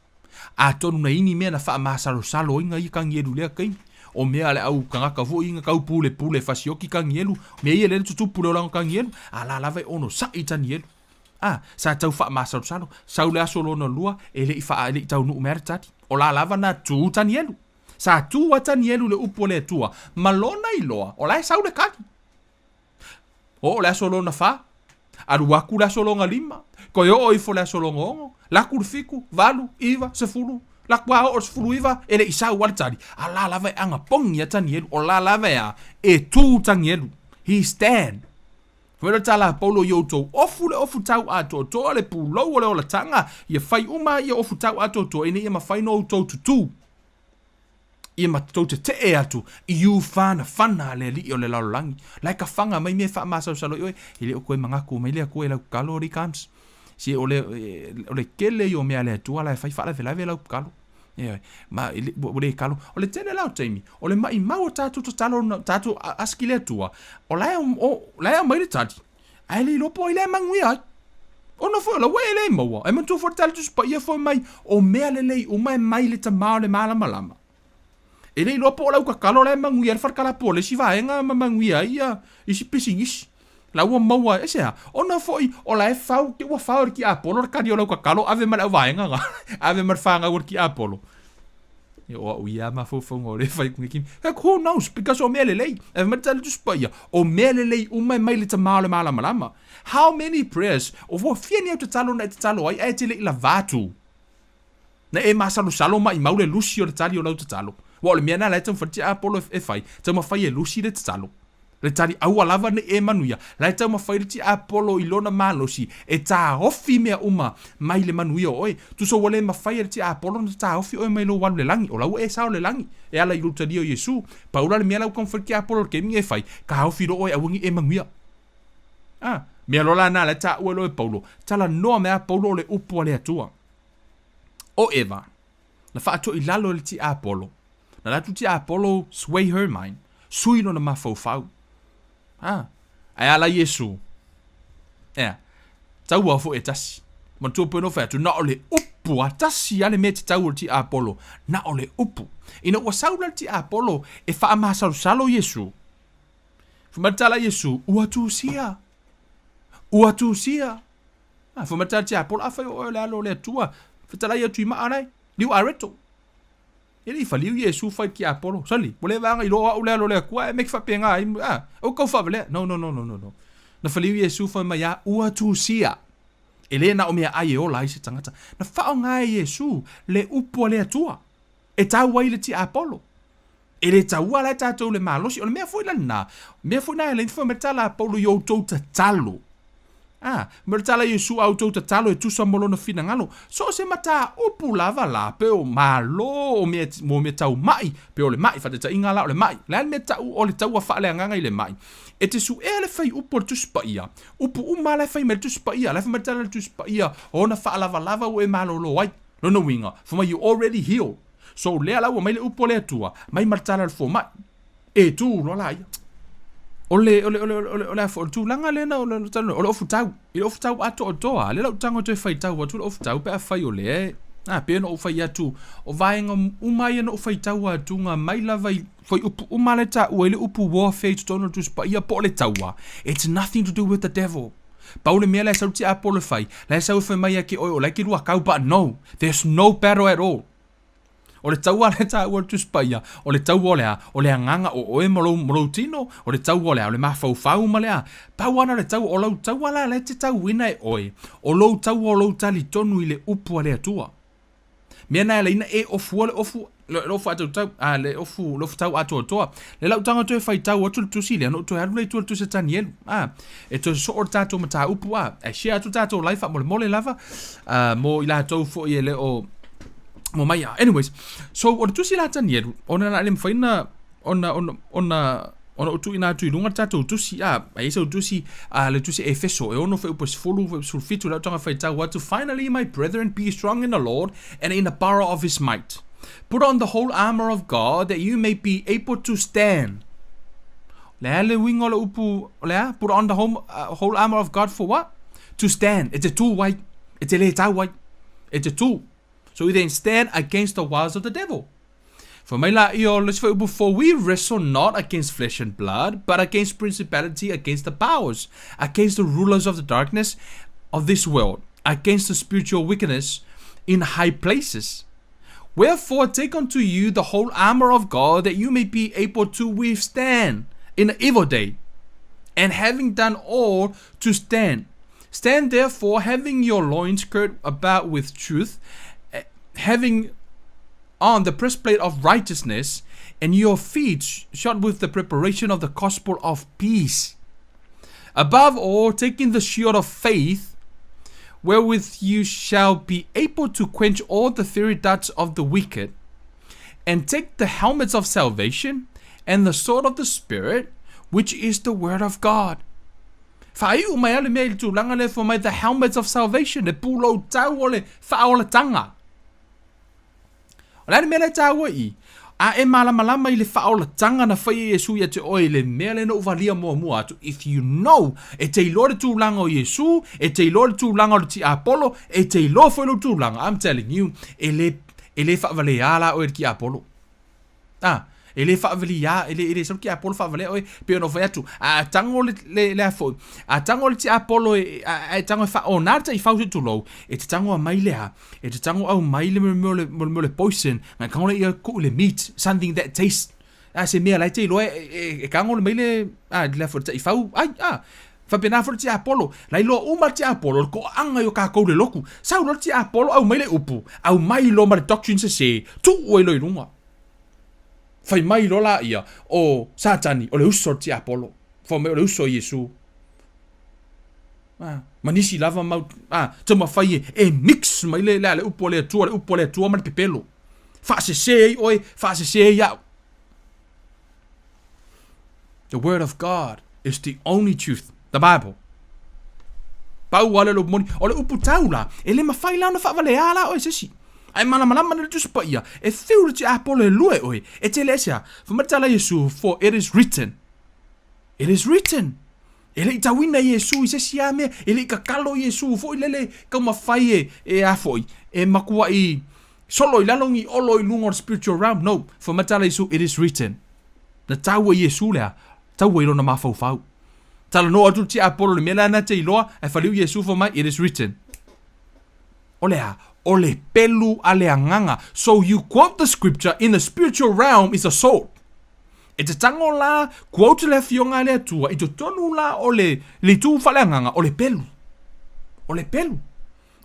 Atonu na ini mea na faamasalosalo ai ia Tanielu i lea taimi. O mea a le au tagata foi ia na tau pulepule fasioki Tanielu, mea ia lea na tutupu i le olaga o Tanielu, a la lava e onosai Tanielu. A, sa tau faamasalosalo, sau le aso lona lua, e le i faa, e le i taunuu mai a le tali. O la lava na tu Tanielu. Sa tu a Tanielu i le upu a le Atua, ma lona iloa, o la e sau le tali. Oo le aso lona fa, alu aku le aso lona lima, toe oo ifo le aso lona ono, laku le fitu, valu, iva, sefulu, laku a oo le 19, e le i sau a le tali, a la lava e agapogi a Tanielu, o la lava e a, e tu Tanielu. He stand. Fai mai le tala a Paulo i outou ofu le ofu tau atoatoa, le pulou o le olataga, ia fai uma ia ofu tau atoatoa ina ia mafai ona outou tutū. Ia ma tou tetee atu i u whanawhana a le alii o le lalolagi. La e ka whanga mai mea e faamasalosalo i oe, e le o koe mangaku mai le Atua i lau kalo ri kams. Si o le, o le kele i o mea a le Atua la e fai faalavelave lau kalo. E, ma, e le, ua le kalo. O le tele la o taimi, o le maimau o tatou tatalo, tatou aski le Atua, o la e, o, la e aumai le tali. Ae le iloa po o ai la e manuia ai. Ona foi o la ua e le maua. E manatua foi le tala Tusi Paia foi mai, o mea lelei uma e mai le Tama o le malamalama. E le iloa po o lau tatalo la e manuia ai le falekalapu o le isi vaega ma manuia ai ia isi pisinisi. La ua maua ai, aisea? Ona foi o la e fau, te ua fao e le tiapolo le kali o lau tatalo, ave ma le auvaega na, ave ma le fanau a le tiapolo. E o au ia mafaufauga o lea e fai atu nei kimi. Heck, who knows, because o mea lelei. E fai mai le tala Tusi Paia, o mea lelei uma e mai le Tama o le malamalama. How many prayers, o ua fia ni au tatalo na e tatalo ai, ae te le i lava atu. Na e masalosalo maʻimau le lusi o le tali o lau tatalo. Aua o le mea lena la e taumafai le tiapolo e fai, taumafai e lusi le tatalo. Le tali aua lava nei e manuia, la e taumafai le tiapolo i lona malosi e taofi mea uma mai le manuia o oe. Tusa ua le mafai e le tiapolo ona taofi oe mai lou alu i le lagi, o la ua e sao i le lagi e ala i lou talia o Iesu. Pau la le mea la ua taumafai le tiapolo i le taimi nei e fai, taofi loa oe aua nei e manuia. A, mea loa la na la e taua e loa e Paulo, talanoa mai a Paulo o le upu a le Atua. O Eva, na faatoilalo e le tiapolo, na alu atu tiapolo sway her mind, sui lona mafaufau. A, ae a la Iesu? Ea, taua foi e tasi. Manatua pei ona ou fai atu, na o le upu a tasi a le mea e te tau o le tiapolo, na o le upu. Ina ua sau la le tiapolo e faamasalosalo Iesu, fai mai le tala a Iesu, ua tusia, ua tusia. A, fai mai le tala a le tiapolo, afai o oe o le Alo o le Atua, fetalai atu i maa lae, liu areto. E le i faliu Iesu fai le tiapolo, sali, ua leva aga iloa o au le Alo o le Atua, ae mea ke faapena ai, a, aua kau faavalea. No, no, no, no, no, no. Na faliu Iesu fai mai a, ua tusia. E le na o meaai e ola ai se tagata. Na faaaoga e Iesu le upu a le Atua e tau ai le tiapolo. E le taua la e tatou le malosi. O le mea foi la lena, mea foi na e ala ai fai mai le tala a Paulo i outou tatalo. A, ma le tala a Iesu a outou tatalo e tusa mo lona finagalo. So o se mataupu lava la, pe o malo, o mea, mo mea tau maʻi, pe o le maʻi, faataitaiga la o le maʻi. O le a le mea tau o le taua faaleagaga i le maʻi? E te suea le faiupu o le Tusi Paia, upu uma lava la e fai mai le Tusi Paia, la e fai mai le tala a le Tusi Paia, o ona faalavalava ua e malolo ai. Lona uiga, fai mai you already healed. So lea la ua mai le upu a le Atua, mai ma le tala a le fomai. E tu loa la ia. O le, o le, o le, o le, o le, o le tulaga lea na, o le, o le ofutau. I le ofutau atoatoa, lea la ou tago toe faitau atu le ofutau pe afai o lea e, a, pei ona ou fai atu, o vaega uma ia na ou faitau atuga mai lava i fuaiupu uma la e taua ai le upu warfare i totonu o le Tusi Paia po o le taua, it's nothing to do with the devil. Pau le mea la e sau le tiapolo e fai, la e sau e fai mai ia ke oe o la e ke lua kau, but no, there's no battle at all. O le taua la e taua le Tusi Paia, o le taua o le a? O le agaga o oe ma lou, ma lou tino, o le taua o le a? O le mafaufau ma le a? Pau ana le taua, o lau taua la la e te tauina e oe, o lou taua o lou talitonu i le upu a le Atua. Mea na e ala ina e ofua le ofu, le ofu atoatau, a, le ofu, le ofu tau atoatoa. Le lau taga toe faitau atu le tusi lea, na ou toe alu lea i tua le tusi a Tanielu. A, e toe sosoo le tatou mataupu, a, e share atu le tatou live faamolemole lava, a, mo i latou foi e le o, mo mai a. Anyways, so o le tusi la a Tanielu, ona na le mafai na, ona, ona, ona, ona ou tuuina atu i luga le tatou tusi, a, a i ai sau tusi, a, le tusi Efeso, e ono fuaiupu e 10, fuaiupu 17, le au taga faitau atu, Finally, my brethren, be strong in the Lord and in the power of his might. Put on the whole armor of God that you may be able to stand. Le a le uiga o le upu, o le a? Put on the whole, whole armor of God for what? To stand. E te tū ai. E te lē tau ai. E te tū. So you then stand against the wiles of the devil. Fai mai la ia o le isi fuaiupu, For we wrestle not against flesh and blood, but against principality, against the powers, against the rulers of the darkness of this world, against the spiritual wickedness in high places. Wherefore take unto you the whole armor of God, that you may be able to withstand in the evil day, and having done all, to stand. Stand therefore, having your loins girt about with truth, having on the breastplate of righteousness, and your feet shod with the preparation of the gospel of peace. Above all, taking the shield of faith, wherewith you shall be able to quench all the fiery darts of the wicked, and take the helmets of salvation and the sword of the Spirit, which is the word of God. Faaiu mai a le mea i le tulaga lea fai mai the helmets of salvation, le pulou tau o le faaolatanga. O le a le mea lea e taua i i? A e malamalama i le faaolatanga na faia e Iesu ia te oe i le mea lea na ou valia muamua atu, if you know, e te iloa le tulaga o Iesu, e te iloa le tulaga o le tiapolo, e te iloa foi lou tulaga, I'm telling you, e le, e le faavaleā la oe e le tiapolo. A, e le faavaliā, e le, e le sau le tiapolo faavalea oe, pei ona ou fai atu, a tango le, le, le a foi, a tango le tiapolo e, a, a e tango e faaona le taifau se tulou, e te tango mai le a, e te tango au mai le mo le, mo le, mo le poison, ngai tango le ia ku le meat, something that tastes, a se mea la e te iloa e, e, e tango le mai le, a, le a foi le taifau, ai, a, Faapena foi le tiapolo, la iloa uma le tiapolo o le toaaga i o tatou le lotu. Sau loa le tiapolo aumai le upu, aumai loa ma le doctrine sese, tuu ai loa i luga. Fai mai loa laia, o Satani o le uso a le tiapolo. Fai mai o le uso a Iesu. Ah, ma nisi lava mau, ah, taumafai e, e mix mai le, le, le upu a le Atua, le upu a le Atua ma le pepelo. Faasese ai oe, faasese ai au. The word of God is the only truth, the Bible. Pau lava lea o le upu moni. O le upu tau la, e le mafai la ona faavaleā la oe e se isi. Ae malamalama nei le Tusi Paia, e fiu le tiapolo e lua e oe, e tele ese a. Fai mai le tala a Iesu, for it is written. It is written. E le i tauina Iesu i se isi a mea, e le i tatalo Iesu foi lele taumafai e, e a foi, e matuai solo i lalo ni olo i luga o le spiritual realm. No, fai mai le tala a Iesu, it is written. Na tau e Iesu le a, taua i lona mafaufau. Talanoa atu le tiapolo i le mea lea na te iloa, ae faliu Iesu fai mai, it is written. O le a? O le pelu a le agaga. So you quote the scripture in the spiritual realm is a sword. E te tango la, quote le Afioga a le Atua i totonu la o le, le itu faaleagaga, o le pelu. O le pelu.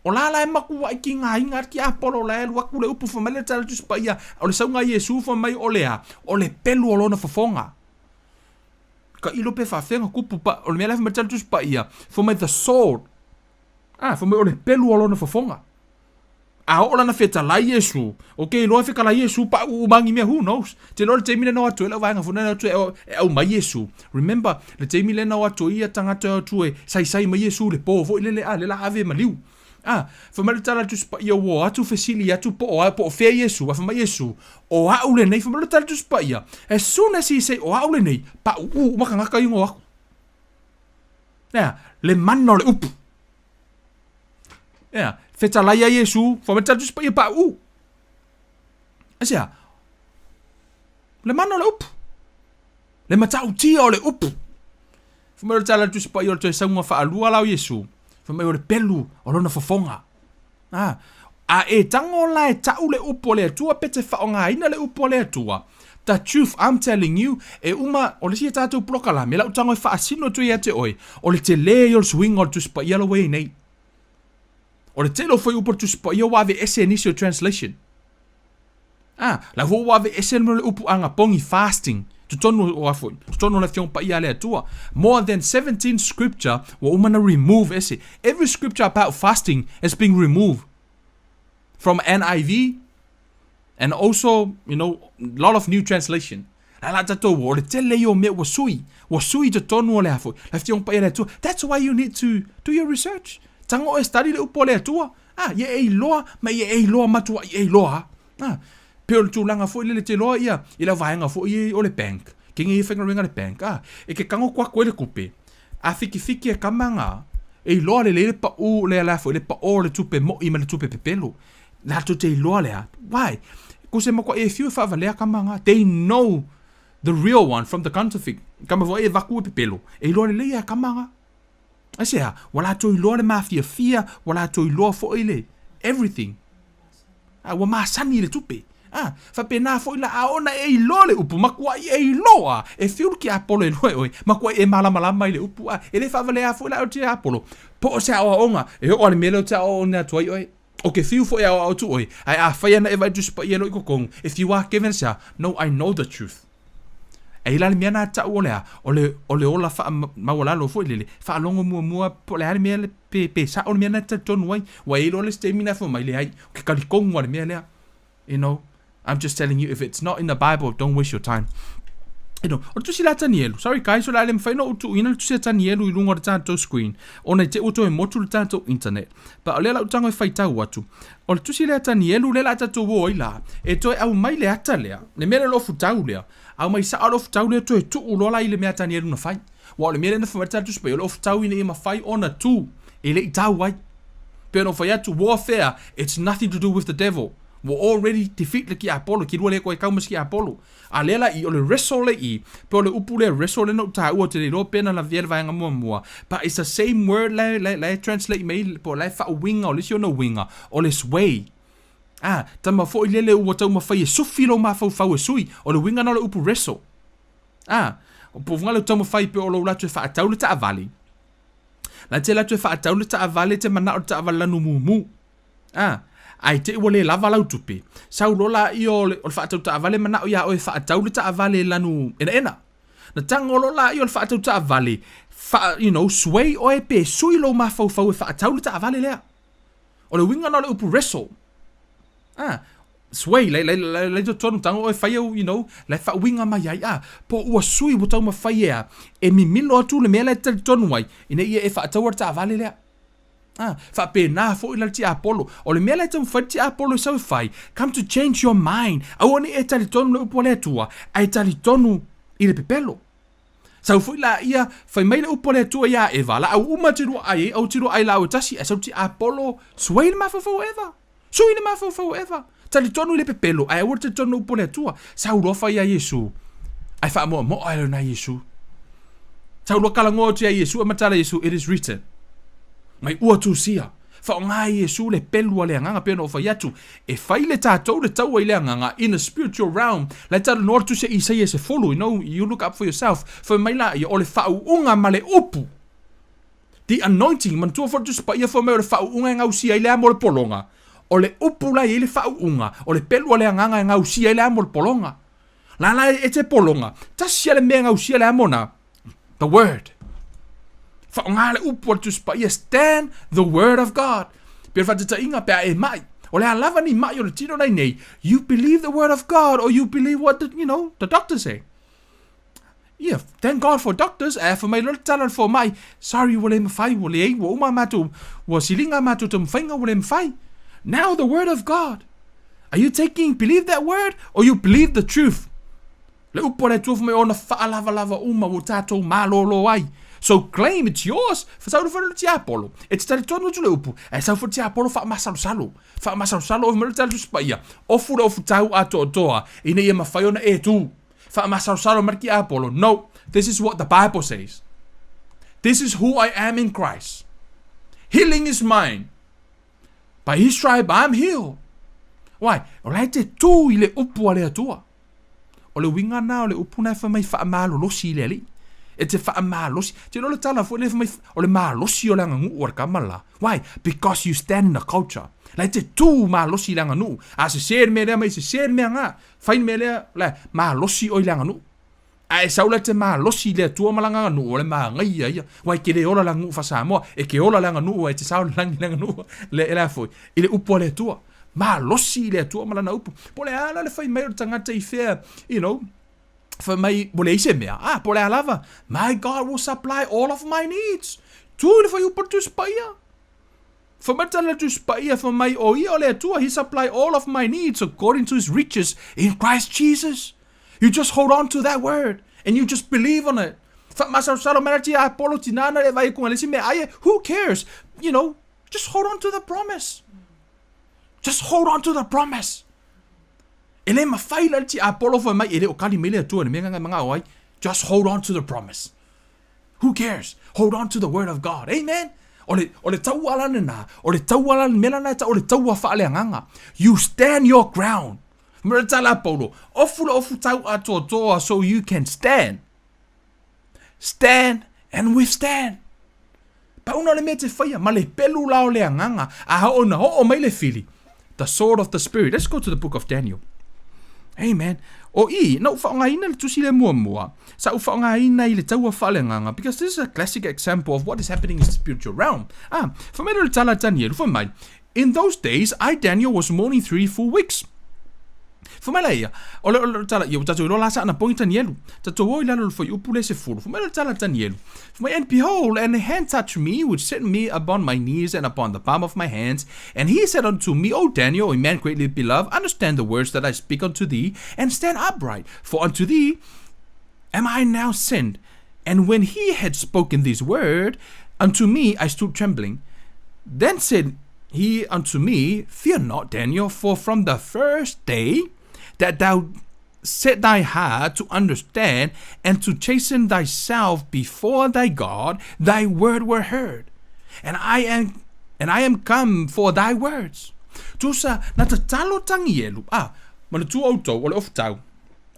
O la la e makuaʻi ki ngā inga ki Apolo la e alu atu le upu fai mai le tala Tusi Paia, o le sauga a Iesu fai mai o le a? O le pelu o lona fofoga. Ka ilo pe faafega kupu pa, o le mea la e fai mai le tala Tusi Paia, fai mai the sword. A, fai mai o le pelu o lona fofoga. A oo lana fetalai Iesu, ok, iloa e fetalai Iesu paʻu uma ni mea, who knows. Te iloa le taimi lena o atu ai lau vaega foi lena atu e aumai Iesu. Remember, le taimi lena o atu ai ia tagata o atu e saisai mai Iesu i le po foi lele, a, le la ave maliu. A, fai mai le tala a le Tusi Paia ua o atu fesili atu po o, po o fea Iesu, a fai mai Iesu, o a'u lenei, fai mai le tala a le Tusi Paia, as soon as he say o a'u lenei, paʻuʻu uma tagata ia o atu. Ea, le mana o le upu. Ea, fetalai a Iesu, fai mai le tala a le Tusi Paia paʻuʻu. Aisea? Le mana o le upu. Le matautia o le upu. Fai mai o le tala a le Tusi Paia o le toe sauga faalua la o Iesu. Fai mai o le pelu o lona fofoga. Ah, a e tango la e tau le upu o le Atua pe te faaaogaina le upu o le Atua. The truth I'm telling you, e uma, o le isi a tatou polokalame, lau tago e faasino atu ia te oe, o le tele ia o le suiga o le Tusi Paia la ua i ai nei. O le tele o fuaiupu o le Tusi Paia ua aveese e nisi o translation. Ah, la foi ua aveese le upu agapogi, fasting, totonu o a foi, totonu o le Afioga Paia a le Atua. More than 17 scripture ua uma na remove ese. Every scripture about fasting has been removed from NIV and also, you know, lot of new translation. La la tatou o le tele ia o mea ua sui, ua sui i totonu o le a foi, le Afioga Paia a le Atua. That's why you need to do your research. Tago e study le upu a le Atua. Ah, ia e iloa, ma ia e iloa matuai e iloa. Ah, pei o le tulaga foi lele te iloa ia i lau vaega foi o le bank. Ke nge ia faigaluega le bank. Ah, e ke kago koa koe le kupe. A fikifiki e kama nga, e iloa lelei le pau le ala foi le pao o le tupe moi ma le tupe pepelo. Latou te iloa lea. Why? Ko se makuaʻi e fiu e faavalea kama nga. They know the real one from the counterfeit. Kama foi e vaku e pepelo. E iloa lelei ia kama nga. Aisea? Ua latou iloa le mafiafia, ua latou iloa foi le everything. A, ua masani i le tupe. A, faapena foi la, a ona e iloa le upu, makuaʻi e iloa, e fiu le tiapolo e lua e oe, makuaʻi e malamalama i le upu, a, e le faavalea foi la e o le tiapolo. Po o se aoaoga, e oo lava i le mea lea ou te aoaoina atu ai oe. O ke fiu foi e aoao atu oe, ae afai ana e vaai Tusi Paia loa i totonu, e fiu a Kevin sea, No, I know the truth. E i la le mea na tau o le a, o le, o le ola faamaualalo foi lele, faalogo muamua po o le a le mea le, pe, pe sao le mea na talitonu ai. Ua i ai loa le isi taimi na fai mai, leai, o ke talitonu a le mea lea. You know, I'm just telling you, if it's not in the Bible, don't waste your time. You know, o le tusi la Tanielu. Sorry guys, o le a le mafai ona ou tuuina le tusi a Tanielu i luga o le tatou screen. Ona i te i ua toe motu le tatou internet. But o lea la ou tago e faitau atu. O le tusi lea a Tanielu lea la a tatou o ai la, e toe aumai le ata lea, le mea lea o le ofutau lea, aumai sao le ofutau lea toe tuu loa la i le mea a Tanielu na fai. Aua o le mea lea na fai mai le tatou Tusi Paia, o le ofutau ina ia mafai ona tu e le i tau ai. Pei ona ou fai atu, warfare, it's nothing to do with the devil. Ua already defeat le tiapolo, kilua le koe kau ma se tiapolo. A lea la i, o le wrestle le i, pe o le upu lea wrestle lea na ou taua, ou te le iloa pe na lavea le vaega muamua, but it's the same word la, la, la e translate mai, po o la e faauiga, o le isi ona uiga, o le sway. Ah, tama foi lele ua taumafai e sufi lou mafaufau e sui, o le uiga na o le upu wrestle. Ah, po o le taumafai pe o lou latou e faatau le taavale. La e te alu atu e faatau le taavale e te manao i le taavale lanu mumu. A, ae te i ua le lava lau tupe, sau loa laia o le, o le faatau taavale manao ia oe e faatau le taavale lanu enaena. Na tago loa laia o le faatau taavale, faa, you know, sway oe pe sui lou mafaufau e faatau le taavale lea. O le uiga na o le upu wrestle. A, sway, lai, lai, lai, lai totonu, tago oe fai au, you know, lai faauiga mai ai, a, po ua sui ua taumafai e a, e mimilo atu le mea la e talitonu ai, ina ia e faataua le taavale lea. A, faapena foi la le tiapolo. O le mea la e taumafai le tiapolo e sau e fai, come to change your mind. Aua ne i e talitonu le upu a le Atua, ae talitonu i le pepelo. Sau foi laia, fai mai le upu a le Atua iā Eva, laau uma te lua ai ai, aua te lua ai laau e tasi, ae sau le tiapolo, suei le mafaufau o Eva. Sui le mafaufau o Eva. Talitonu i le pepelo, ae aua le talitonu i le upu a le Atua. Sau loa fai ia Iesu, ae faamoamoa ai lona Iesu. Sau loa kalagoa atu ia Iesu, ae matala Iesu, it is written. Mai ua tusia. Faaaoga e Iesu le pelu a le agaga, pei ona ou fai atu, e fai le tatou le taua i le agaga, in the spiritual realm. La e talanoa le tusi a Isaia 10, you know, you look up for yourself. Fai mai laia, o le faauuga ma le upu. The anointing, manatua foi le Tusi Paia fai mai o le faauuga e gausia ai le amo o le pologa. O le upu la e i ai le faauuga, o le pelu a le agaga e gausia ai le amo o le pologa. La la e te pologa, tasi a le mea e gausia le amo na, the word. Faaaoga le upu a le Tusi Paia, stand the word of God. Pe o le faataitaiga, pe a e mai, o le a lava ni mai o le tino nei nei, you believe the word of God or you believe what the, you know, the doctor say. Ia, thank God for doctors, ae fai mai loa le tala a le fomai, sorry ua le mafai, ua leai, ua uma a matou, ua siliga a matou taumafaiga, ua le mafai. Now the word of God. Are you taking, believe that word or you believe the truth? Le upu a le Atua fai mai ona faalavalava uma ua tatou malolo ai. So claim it's yours. Sau le fai le tiapolo. E te talitonu atu le upu, ae sau foi le tiapolo faamasalosalo. Faamasalosalo oi mai le tala Tusi Paia. Ofu le ofu tau atoatoa ina ia mafai ona e tu. Faamasalosalo mai le tiapolo, No, this is what the Bible says. This is who I am in Christ. Healing is mine. By his stripe I'm healed. Why? O la e te tū i le upu a le Atua. O le uiga na o le upu na e fai mai faamalolosi i le Alii. E te faamalosi. Te iloa le tala foi lea fai mai o le malosi o le aganuu a le tama la. Why? Because you stand in the culture. La e te tū malosi i le aganuu. A sese le mea lea mai sese le mea nga. Fai le mea lea, la, malosi oe i le aganuu. A e sau la e te malosi i le Atua ma lana aganuu, o le manaia ia. Aua e te le ola le aganuu faa-Samoa, e te ola le aganuu e te sao i le lagi le aganuu, le, le a foi, i le upu a le Atua. Malosi i le Atua ma lana upu. Po o le a la le fai mai o le tagata i fea, you know, fai mai, ua leai se mea, ah, po o le a lava, my God will supply all of my needs. Tu i le fuaiupu o le Tusi Paia. Fai mai le tala Tusi Paia, fai mai, o ia o le Atua, he supply all of my needs according to his riches in Christ Jesus. You just hold on to that word and you just believe on it. Faamasalosalo mai la tiapolo tina na le vai ku le isi mea ai, who cares? You know, just hold on to the promise. Just hold on to the promise. E le mafai la le tiapolo fai mai e le o kali mai le Atua le mea ngai mangao ai. Just hold on to the promise. Who cares? Hold on to the word of God. Amen. O le, o le taua la lena, o le taua la, mea lena e tau, o le taua faaleagaga. You stand your ground. Mea le tala a Paulo, ofu le ofu tau atoatoa so you can stand. Stand and withstand. Pauna le mea te whaia, ma le pelu la o le agaga, a oo na oo mai le fili. The sword of the spirit. Let's go to the book of Daniel. Amen. O i, na ou faaaogaina le tusi lea muamua, sa ou faaaogaina i le taua faaleagaga, because this is a classic example of what is happening in the spiritual realm. Ah, fai mai le tala a Danielu, fai mai, In those days, I, Daniel, was mourning three full weeks. Fai mai la ia, o le, o le tala, ia, ua tatou iloa la sa ana pogi Tanielu. Tatou o i lalo o le fuaiupu le 10. Fai mai le tala a Tanielu, fai mai, And behold, and a hand touched me, which set me upon my knees and upon the palm of my hands. And he said unto me, O Daniel, a man greatly beloved, understand the words that I speak unto thee, and stand upright, for unto thee am I now sent. And when he had spoken this word unto me, I stood trembling. Then said he unto me, Fear not, Daniel, for from the first day that thou set thy heart to understand and to chasten thyself before thy God, thy word were heard. And I am and I am come for thy words. Tusa, na tatalo Tanielu, ah, manatua outou, o le ofutau.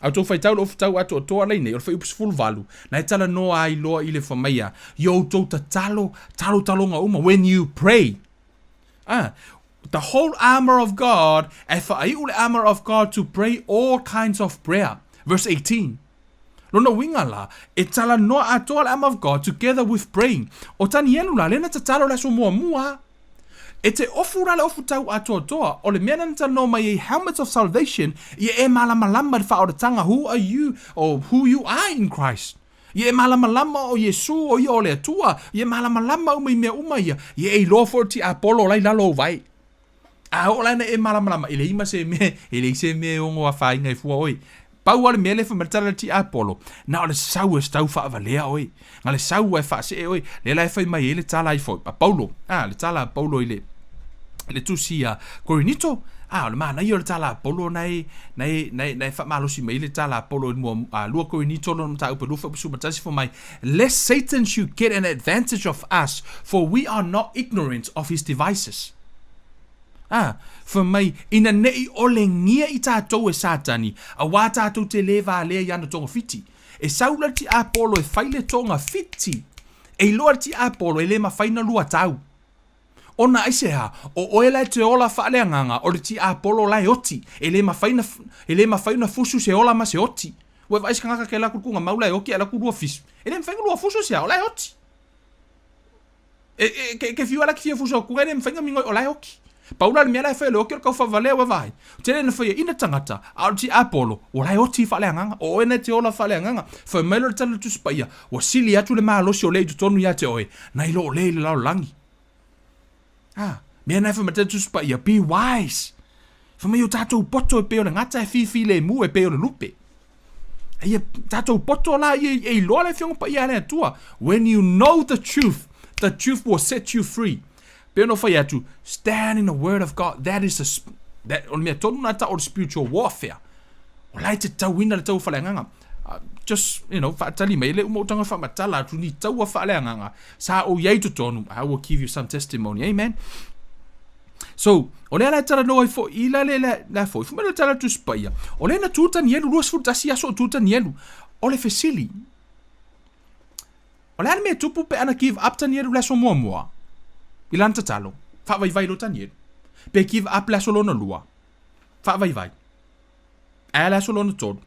A outou faitau le ofu tau atoatoa leinei, o le fuaiupu 18, na e talanoa ai loa i le fai mai ia outou tatalo, talotaloga uma, when you pray. Ah, the whole armor of God, e faaiu le armor of God to pray all kinds of prayer. Verse 18. Lona uiga la, e talanoa atoa le armor of God together with praying. O Tanielu la, lea na tatalo i le aso muamua. E te ofu la le ofu tau atoatoa, o le mea na na talanoa mai ai helmets of salvation, ia e malamalama i le faaolataga who are you, or who you are in Christ. Ia e malamalama o Iesu o ia o le Atua, ia e malamalama uma i mea uma ia, ia e iloa foi o le tiapolo la i lalo o ou vae. A oo la ina e malamalama, e leai ma se mea, e leai se mea e ono afaina ai fua oe. Pau lava le mea lea e fai mai le tala a le tiapolo, na o le sau e tau faavalea oe, na le sau e faasee oe. Lea la e fai mai ai le tala ai foi a Paulo, a, le tala a Paulo i le, le tusi a Korinito, a, o le manaia o le tala a Paulo na e, na e, na e, na e faamalosi mai le tala a Paulo i le mua, a, 2 Korinito lona mataupu e 21 fai mai, Lest Satan should get an advantage of us, for we are not ignorant of his devices. Ā, fai mai, ina neʻi ʻolengia i tātou e Sātani, auā tātou te lē valea i ana togafiti. E sau la le tiapolo e fai le togafiti. E iloa le tiapolo e lē mafai na lua tau. Ona aisehā, o oe la e te ola faaleagaga, o le tiapolo la e oti, e lē mafai na, e lē mafai ona fusu se ola ma se oti. Ua e vaai se kagaka ke la kulukuga mau la e oki ae la ku lua fisu. E lē mafai na lua fusu aisehā, o la e oti. E, e, ke, ke fiu ala ki fia fusu aku e le mawhai nga mingoi o lae oki. Pau la le mea lae whai o le oki o le kauwha valea ua vaai. Tele na whai e ina tangata, a o ti Apollo, ua lae oti i whaaleagaga, o oe nei te ola whaaleagaga. Whai mai lo le tala le Tusi Paia, ua sili atu le malosi o lea i totonu ia te oe, nai lo o lea i le lalolagi. Ah, mea na e whai mai te Tusi Paia, be wise. Whai mai o tātou poto e pei o le gata e whiwhi le mu e pei o le lupe. Ia tātou poto la ia e iloa le Afioga Paia a le Atua. When you know the truth, the truth will set you free. Pei ona fai atu, stand in the word of God. That is the, that, o le mea tonu nā ta o le spiritual warfare. O lai te tauina le tau whaleagaga. Just, you know, whaatali mai le uma o tanga whaamatala atu ni taua whaleagaga. Sa o iai totonu. I will give you some testimony. Amen. So, o lea la e talanoa ai foi i la le la foi, fai mai le tala Tusi Paia, o lea na tu Tanielu, 21 aso o tu Tanielu. O le fesili, o le a le mea e tupu pe ana give up Tanielu le aso muamua i lana tatalo, faavaivai loa Tanielu. Pe give up le aso lona lua, faavaivai. Ae le aso lona tolu,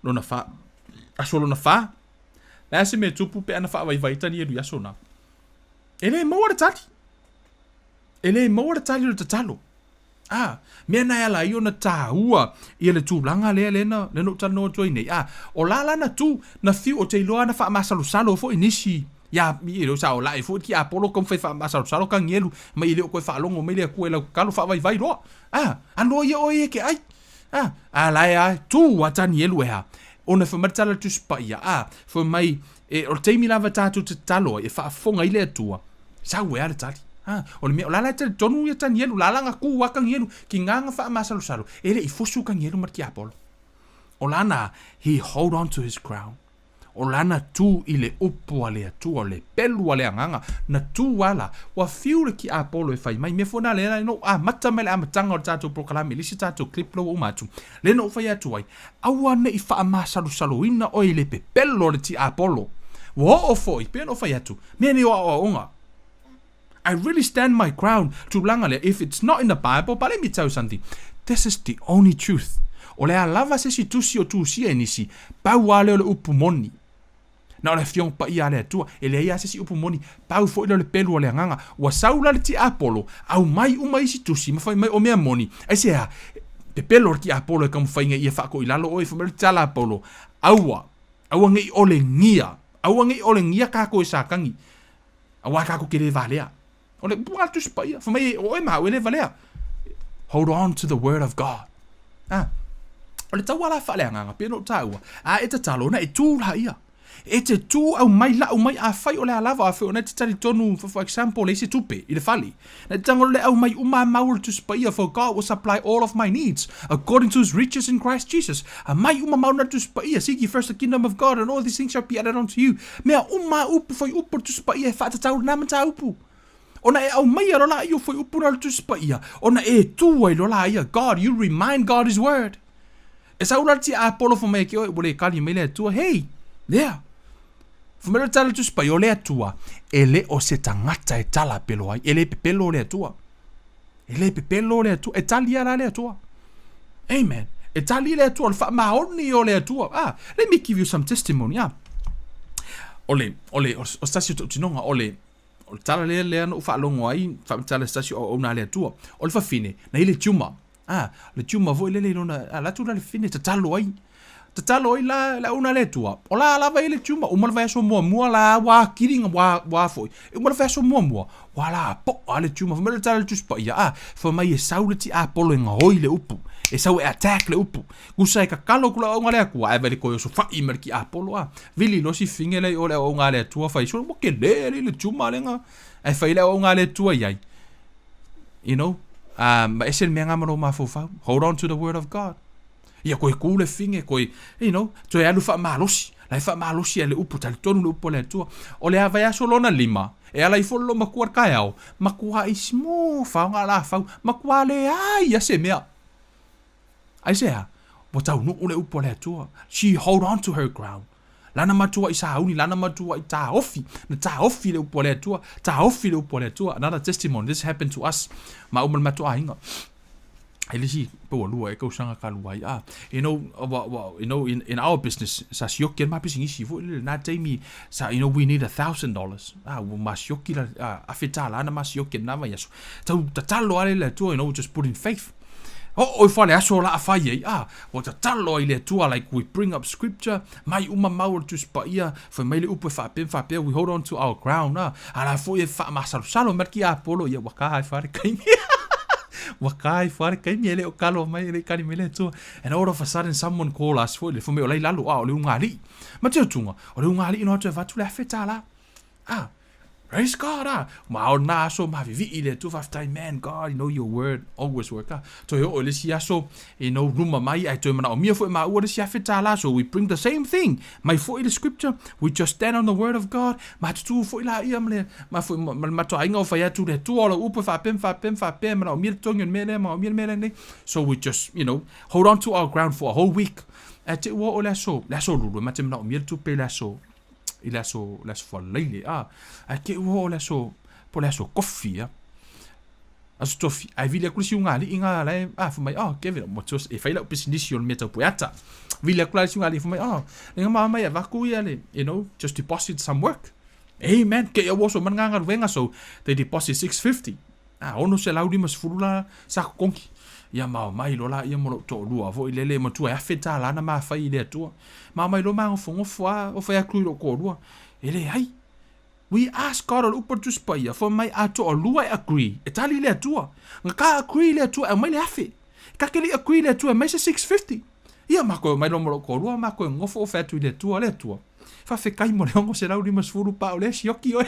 lona fa, aso lona fa, le a se mea e tupu pe ana faavaivai Tanielu i aso na. E le maua le tali. E le maua le tali o le tatalo. A, mea na e ala ai ona tāua ia le tulaga lea lea na, lea na ou talanoa atu ai nei. A, o la la na tu, na fiu, o te iloa na faamasalosalo foi nisi, ia, you know, sa o lae foi ki Apolo kaumafai faamasalosalo Kanielu, mai e le o koe faalogo mai le Atua i lau tatalo faavaivai loa. A, a loa ia oe e ke ai. A, a la e a, tu a Tanielu e a. Ona fai mai le tala le Tusi Paia, a, fai mai, e, o le taimi lava tātou te tatalo ai, e faafofoga ai le Atua, Sau e a le tali. Ha, o le mea, o la la e talitonu ia Tanielu, la la nga ku a Kanielu, ki nga nga faamasalosalo, e le i fusu Kanielu ma le tiapolo. O lana, he hold on to his crown. O lana tu i le upu a le Atua, o le pelu a le Agaga, na tu a la, ua fiu le tiapolo e fai mai, mea foi na lea na ou amata mai le amataga o le tatou polokalame, le isi tatou clip la ua uma atu, lea na ou fai atu ai, aua ne i faamasalosaloina oe i le pepelo o le tiapolo. Ua oo foi, pei ona ou fai atu, Mea nei o aoaoga. I really stand my ground. Tulaga lea, if it's not in the Bible, but let me tell you something. This is the only truth. O le a lava se isi tusi o tusia e nisi, pau lava lea o le upu moni. Na o le Afioga Paia a le Atua, e leai lava se isi upu moni, pau foi lea o le pelu o le Agaga. Ua sau la le tiapolo, aumai uma isi tusi ma fai mai o mea moni. Aisea? Pepelo le tiapolo e taumafai ia faakoilalo oe, fai mai le tala a Paulo, aua. Aua ne i olegia, aua ne i olegia kākou e Satani, auā kākou ke lē valea. O le upu lena a le Tusi Paia, fai mai o oe ma au e lē valea. Hold on to the word of God. Ah, o le taua la faaleagaga, pei ona ou taua, a e tatalo, ona e tū laia. E te tū aumai lau mai afai o le a lava, afai ona e te talitonu, for example, leai se tupe i le fale. Na te tago le aumai uma mau o le Tusi Paia, for God will supply all of my needs according to his riches in Christ Jesus. Aumai uma mau na le Tusi Paia, seek ye first the kingdom of God and all these things shall be added unto you. Mea uma upu fai upu o le Tusi Paia e faatatau lena mataupu. Ona e aumaia loa laia o fuaiupu na o le Tusi Paia, ona e tu ai loa laia, God, you remind God his word. E sau la le tiapolo fai mai ia te oe, ua le kali mai le Atua. Hei, lea. Fai mai le tala le Tusi Paia, o le Atua, e le o se tagata e tala pelo ai. E le pepelo le Atua. E le pepelo le Atua. E tali lava la le Atua. Amen. E tali le Atua, o le faamaoni o le Atua. Ah, let me give you some testimony. Ah. O le, o le, o se tasi o tautinoga, o le, o le tala lea lea na ou faalogo ai, faamatala se tasi o auauna a le Atua. O le fafine, na i le tumor. Ah, le tumor foi lele i lona, ah, la tu la le fafine tatalo ai. Tatalo ai la le auauna a le Atua. O la lava i le tumor, uma le vaiaso muamua la ua kili nga ua, ua foi. E uma le vaiaso muamua, ua la po'a le tumor. Fai mai le tala le Tusi Paia, ah, fai mai e sau le tiapolo e gaoi le upu. E sau e attack le upu. Gusa e kakalo ku le auaunga a le Atua, ae vai le koe osofai ma le tiapolo, ah. Vili loa si finge lea i o le auaunga a le Atua fai sole, ua kele alii le tumor lenga. Ae fai le auaunga a le Atua i ai. You know, ma ese le mea nga ma lou mafaufau. Hold on to the word of God. Ia koe ku le finge, koe, you know, toe alu faamalosi. La e faamalosi ai le upu, talitonu le upu a le Atua. O le vaiaso lona lima, e ala ifo le loomatua i le taeao, matua i smooth faoga lafau, matua leai lava se mea. Aisea? Ua taunuu le upu a le Atua. She hold on to her ground. Lana matua i sauni, lana matua i taofi. Na taofi le upu a le Atua, taofi le upu a le Atua. Another testimony, this happened to us. Maua ma le matou aiga. E le isi pe ua lua e kausaga ka lua ai. Ah, you know, wa, wa, you know, in, in our business, sa sioki ai le ma pisinisi foi lele, na taimi, sa, you know, we need $1,000. Ah, ua ma sioki la, ah, $1,000 na ma sioki na vaiaso. Tau tatalo ale le Atua, you know, just put in faith. Oo ifo le aso o la fai ai, ah, ua tatalo ai le Atua, like we bring up scripture, mai uma mau o le Tusi Paia, fai mai le upu e faapea ma faapea, we hold on to our ground, ah, a la foi e faamasalosalo mai le tiapolo, ia ua ka ai fa le kaimi. Ua ka ai fa le kaimi, e le o kalo mai, e le i kali mai le Atua. And all of a sudden someone call us foi le, fai mai o la i lalo, ah, o le ulugalii. Ma te utunga, o le ulugalii no atu e avatu le $1,000. Ah, praise God, ah. Ma o na aso ma vivii le Atua, faafetai, man, God, you know your word always work, ah. Toe oo i le isi aso, you know, luma mai, ae toe manaomia foi maua le isi $1,000, so we bring the same thing, mai foi le scripture, we just stand on the word of God, ma tutu foi la ia ma le, ma foi, ma le matou aiga o fai atu le Atua o lau upu e faapea ma faapea ma faapea, manaomia le totogi o le mea lea, manaomia le mea lenei, so we just, you know, hold on to our ground for a whole week. Ae te ua oo le aso, le aso lulu, e ma te manaomia le tupe i le aso, i le aso, le aso Fualaile, a, ae te ua oo le aso, po le aso Tofi, a. Aso Tofi, ae vili atu le isi ulugalii nga la e, a, fai mai, oh, Kevin, mo tos, e fai lau pisinisi o le mea tau pueata. Vili atu la le isi ulugalii, fai mai, oh, le nga mai avatu ia le, you know, just deposit some work. Amen, ke ia oso man nga galuega, so they deposit 650. A, 650 la sa kokongi. Ia ma omai loa laia ma lou toalua foi lele matua e $1,000 na ma fai i le Atua. Ma omai loa ma gofogofo a o fai atu i lou toalua. E leai. We ask God o le upu a le Tusi Paia, fai mai a toalua e agree, e tali le Atua. Na ka agree le Atua e aumai le afe. Ka ke le i agree le Atua e aumai se 650. Ia ma koe omai loa ma lou toalua ma koe gofo o fai atu i le Atua, le Atua. Faafetai mo le 650 pa o lea sioki oe.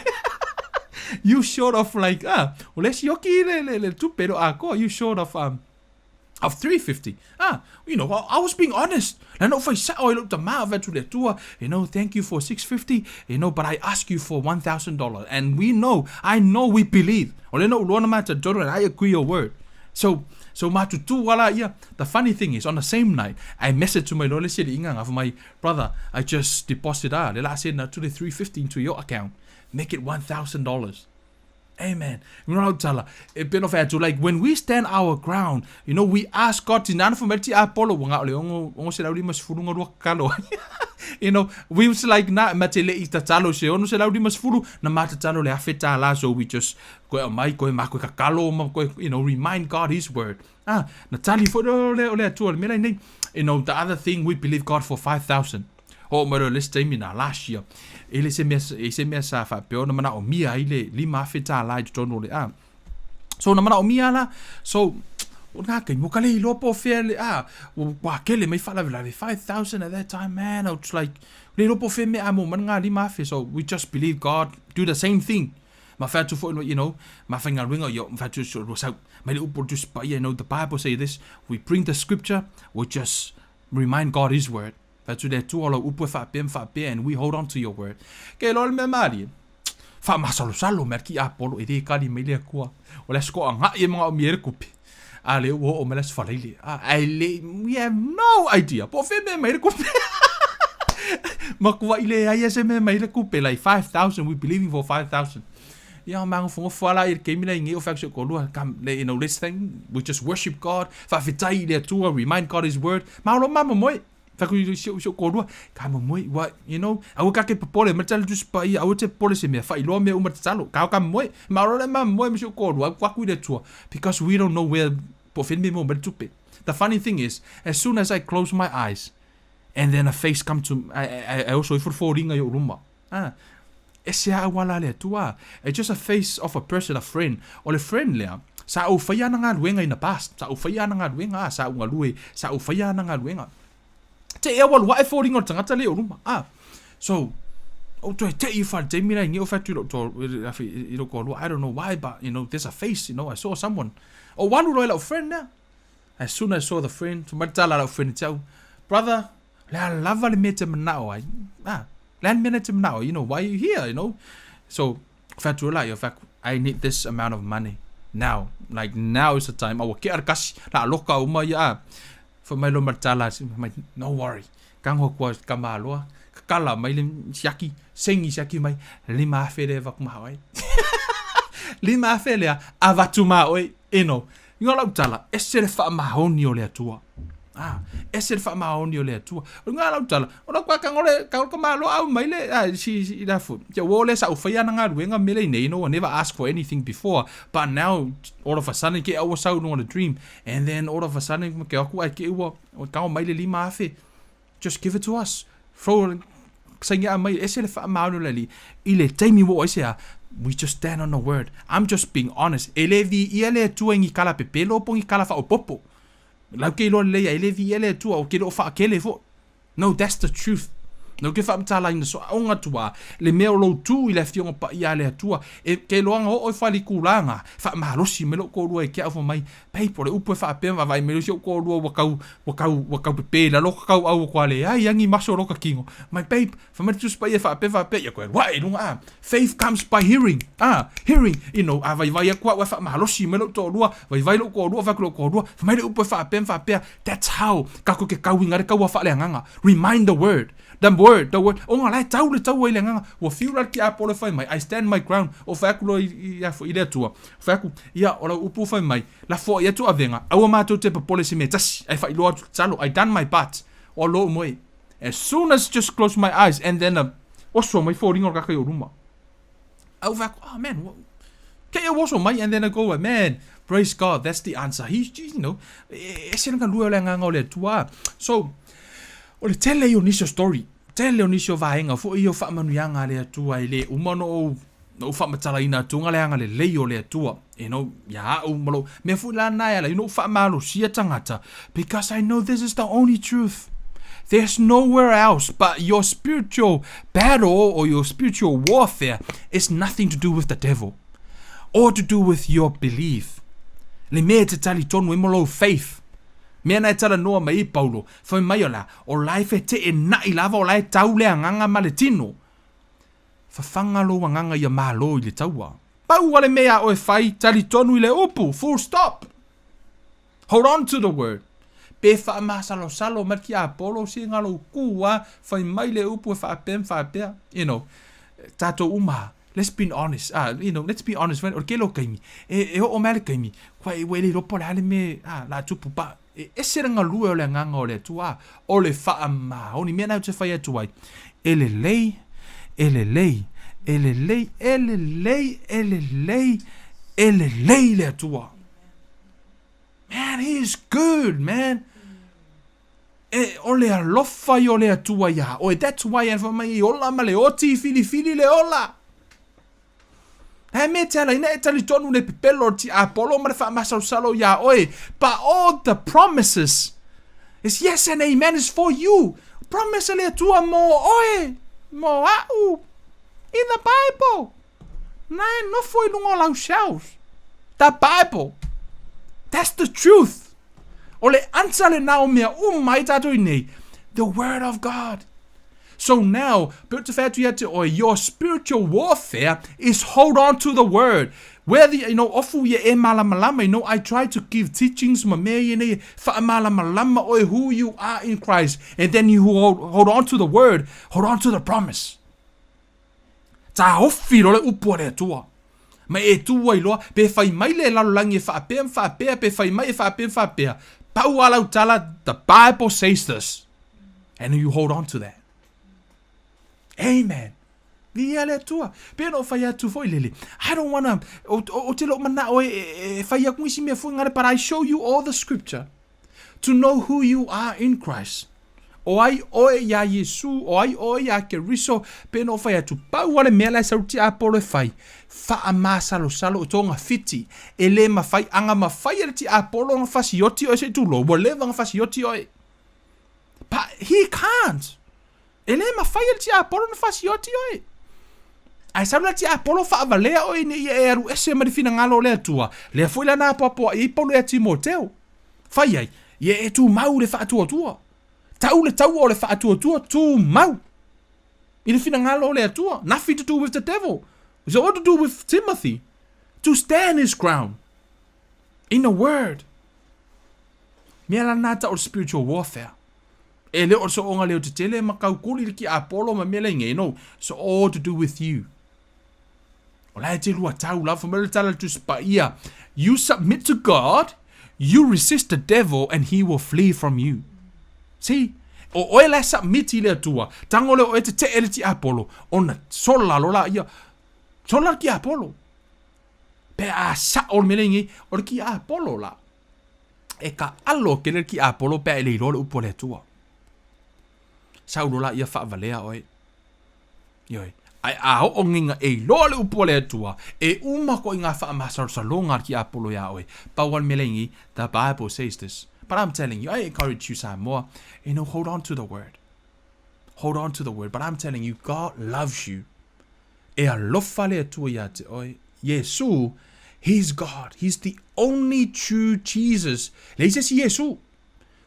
You short of like, ah, o lea sioki le, le, le tupe lo atoa, you short of, of 350. Ah, you know, I was being honest. Na no fai sao ai lou tama o fai atu le Atua, you know, thank you for 650, you know, but I ask you for $1,000. And we know, I know we believe. O lea na ou iloa na ma talitonu, and I agree your word. So, so matutu ala ia. The funny thing is, on the same night, I message to mai loa le isi alii nga, fai mai, Brother, I just deposit ah, le la send atu le 350 into your account. Make it $1,000. Amen. You know tala, e peno fai atu, like, when we stand our ground, you know, we ask God, tina ana fai mai ti Apollo, ua nga o le ongo, ongo se lauli masifulu nga rua kakalo. You know, we was like, na, ma te le i tatalo se ono se lauli masifulu, na ma tatalo le afe tālā, so we just, koe o mai, koe ma koe kakalo, ma koe, you know, remind God his word. Ah, na tali foi o le, o le Atua, le mea lenei. You know, the other thing, we believe God for 5,000. Oo mai loa i le isi taimi na last year, e le se mea, e se mea sa faapea ona manaomia ai le $5,000 i totonu o le, ah. So, na manaomia la, so, o ngā taimi, ua ka le iloa po o fea le, ah, ua kele mai faalavelave, 5,000 at that time, man, I was like, le iloa po o fea mea a maua mai ngā 5,000, so we just believe God, do the same thing. Ma fai atu foi, you know, ma faigaluega, ia, ma fai atu so, sau, mai le upu o le Tusi Paia, you know, the Bible say this, we bring the scripture, we just remind God his word. Fai atu le Atua o lau upu e faapea ma faapea, and we hold on to your word. Ke iloa le mea malie, faamasalosalo mea ki Apolo, e le kali mai le Atua, o le aso toagai e manaomia ai le tupe. A lea ua oo mai le Aso Faraile, a, ae le, we have no idea po o fea mea mai le tupe. Matuai leai lava se mea mai le tupe, like 5,000, we believing for 5,000. Ia, magofogofoa la i le taimi la i nei o fai atu si ou toalua, come, you know, let's thank, we just worship God, faafetai i le Atua, remind God His word, malo mamomoe. Fai atu i si ou toalua, ka momoe, ua, you know, aua ka te popole, ma tala Tusi Paia, aua te popole se mea, faailoa mea uma tatalo, ka o ka momoe. Malo le mamomoe ma si ou toalua, atu atu i le Atua, because we don't know where, po o fea le mea e maua mai le tupe. The funny thing is, as soon as I close my eyes, and then a face come to, ae oso ifo le foliga i ou luma. Ah, ese a auala a le Atua. It's just a face of a person, a friend. O le friend lea, sa ou faia ana galuega in the past. Sa ou faia ana galuega, ah, sa ou galue, sa ou faia ana galuega. Te ea ua luae foliga o le tagata lea i ou luma. Ah, so, ou toe te i fa le taimi la i nei o fai atu i lou to, i lou toalua, I don't know why, but, you know, there's a face, you know, I saw someone. O walu loa i lau friend lea. As soon as I saw the friend, fai mai le tala a lau friend i te au, brother, o le a lava le mea e te manao ai, ah, le a le mea na e te manao ai, you know, why are you here, you know? So, fai atu la ia, fai atu, I need this amount of money now, like now is the time, a ua kea le kasi, la a loka uma ia, ah. Fai mai loa ma le tala, fai mai, no worry, kago atu a Kamaloa, kakala mai le siaki, sengi siaki mai, 5000 lea e avatu ma oe. 5000 lea, avatu ma oe, you know. Inga lau tala, ese le faamaoni o le Atua. Ah, ese le faamaoni o le Atua. O ngā lau tala, o lau kwa kangole, ka ka malo au mai le, ah, si, si, la fu. Kia wo le sa u whai ana ngā ruenga mele nei, no, I never asked for anything before, but now, all of a sudden, ke aua sau no a dream, and then all of a sudden, ke aku ai ke ua, o kao mai le 5000, Just give it to us. Throw saingi mai ese le faamaoni o le Alii i le taimi ua oo ai se a, we just stand on the word. I'm just being honest. E le viia le Atua i ni kala pepelo po ni kala faaopoopo. Lau ke iloa lelei ai, e le viia le Atua, ou ke le o faakele foi. No, that's the truth. Lau ke faamatalaina so aoga atu a, le mea o lou tu i le Afioga Paia a le Atua, e ke iloaga oo i faleikulaga, faamalosi mai lou toalua i ke au fai mai, Babe, o le upu e faapea ma vaai mai si ou toalua ua tau, ua tau, ua tau pepe i lalo ka kauʻau o koa leai a ni maso o loka kino. My babe, fai mai le Tusi Paia e faapea faapea, ia koe alu ae i luga a. Faith comes by hearing, a, hearing, you know, a vaivai atu au ae faamalosi mai lou toalua, vaivai lou toalua, fai atu i lou toalua, fai mai le upu e faapea ma faapea, that's how tatou te tauiga ai le taua faaleagaga. Remind the word. The word, the word, ona la e tau le taua i le agaga. Ua fiu la le tiapolo e fai mai, I stand my ground, o fai atu loa i, i, i le Atua. Fai atu, ia, o lau upu fai mai, lafo ai atu avega, aua matou te popole se mea e tasi, ae faailoa atu tatalo, I done my part, o lou moe. As soon as just close my eyes and then a oso mai foliga o le kaka i ou luma. Au fai atu, oh man, kei au oso mai, and then I go, man, praise God, that's the answer. He, you know, e ese le galue o le agaga o le Atua. So, o le tele ia o nisi o story, tele o nisi o vaega foi ia o faamanuiaga a le Atua e le uma ona ou na ou faamatalaina atu le agalelei o le Atua, you know, ia au ma lou, mea foi la na e ala ai ona ou faamalosia tagata, because I know this is the only truth. There's nowhere else but your spiritual battle or your spiritual warfare is nothing to do with the devil or to do with your belief. Le mea e te talitonu ai mo lou faith. Mea na e talanoa mai ai Paulo, fai mai o la, o la e feteenai lava, o la e tau le agaga ma le tino. Fafaga lou agaga ia malo i le taua. Pau a le mea a oe fai, talitonu i le upu, full stop! Hold on to the word. Pe faamasalosalo mai le tiapolo se ga lou ku a, fai mai le upu e faapea ma faapea. You know, tatou uma, let's be honest, ah, you know, let's be honest, o le kele o taimi, e, e oo mai le taimi, kua e ua e le iloa po o le a le mea, ah, la tupu pa, E ese le galue o le agaga o le Atua, o le faamaoni. Mea na ou te fai atu ai, e lelei, e lelei, e lelei, e lelei, e lelei, e lelei le Atua. Man, he is good, man. E, o le alofa i o le Atua iā oe. That's why e wha mai i ola ma le oti i filifili le ola. He mea te ala ina e talitonu le pepelo o tiapolo ma le faamasalosalo iā oe. But all the promises is yes and amen is for you. Promise a le Atua mō oe, mō a'u. In the Bible. Na e nofo i lunga o lau shelves. The Bible. That's the truth. O le answer lena o mea uma ai tātou i nei. The word of God. So now, pe te whai atu ia te oe, your spiritual warfare is hold on to the word. Where the, you know, ofu ia e malamalama, you know, I try to give teachings ma mea ia nei, faamalamalama oe who you are in Christ, and then you hold, hold on to the word, hold on to the promise. Tāofi loa le upu a le Atua. Ma e tū ai loa, pe fai mai le lalolagi e faapea ma faapea, pe fai mai e faapea ma faapea, pau a lau tala, the Bible says this. And you hold on to that. Amen. Viia le Atua. Pei ona ou fai atu foi lele. I don't wanna, o, o, o te lou manao e, e, e fai aku isi mea foi ngare, but I show you all the scripture to know who you are in Christ. O ai oe iā Iesu, o ai oe iā Keriso, pei ona ou fai atu, pau a le mea la e sau tiapolo e fai, faamasalosalo i tōga whiti, e le mawhai, anga mawhai e le tiapolo ona fasioti oe se i tulou, ua leva ona fasioti oe. But he can't. E le mawhai e le tiapolo ona fasioti oe. Ae sau la tiapolo faavalea oe ina ia e alu ese mai le finagalo o le Atua, lea foi la na apoapoai ai Paulo ia Timoteo. Fai ai, ia e tumau i le faatuatua. Tau le taua o le faatuatua, tumau i le finagalo o le Atua. Nothing to do with the devil. It's all to do with Timothy. To stand his ground in the word. Mea la nā ta o le spiritual warfare. E le o le soonga leo tetele ma kaukuli le ki Apollo ma mea le No, it's all to do with you. O la e te lua tau la, fa mai le tala le Tusi Paia. You submit to God, you resist the devil and he will flee from you. See? O oe la e submit i le Atua, tango le oe te te ele tiapolo, ona sola lo la ia, sola le tiapolo. Pe a sa o le mele ngi, o le tiapolo la. E ka alo ke le tiapolo pe a e le iloa le upu a le Atua. Sau lo la ia faavalea oe. Ioe. Ae a oo nginga e iloa le upu a le Atua, e uma koe i ngā whaamasalosaloga a le tiapolo iā oe. Pau a le mea lengi, the Bible says this. But I'm telling you, I encourage you Samoa, you know, hold on to the word. Hold on to the word. But I'm telling you, God loves you. E alofa le Atua iā te oe. Iesu, He's God. He's the only true Jesus. Leai se isi Iesu.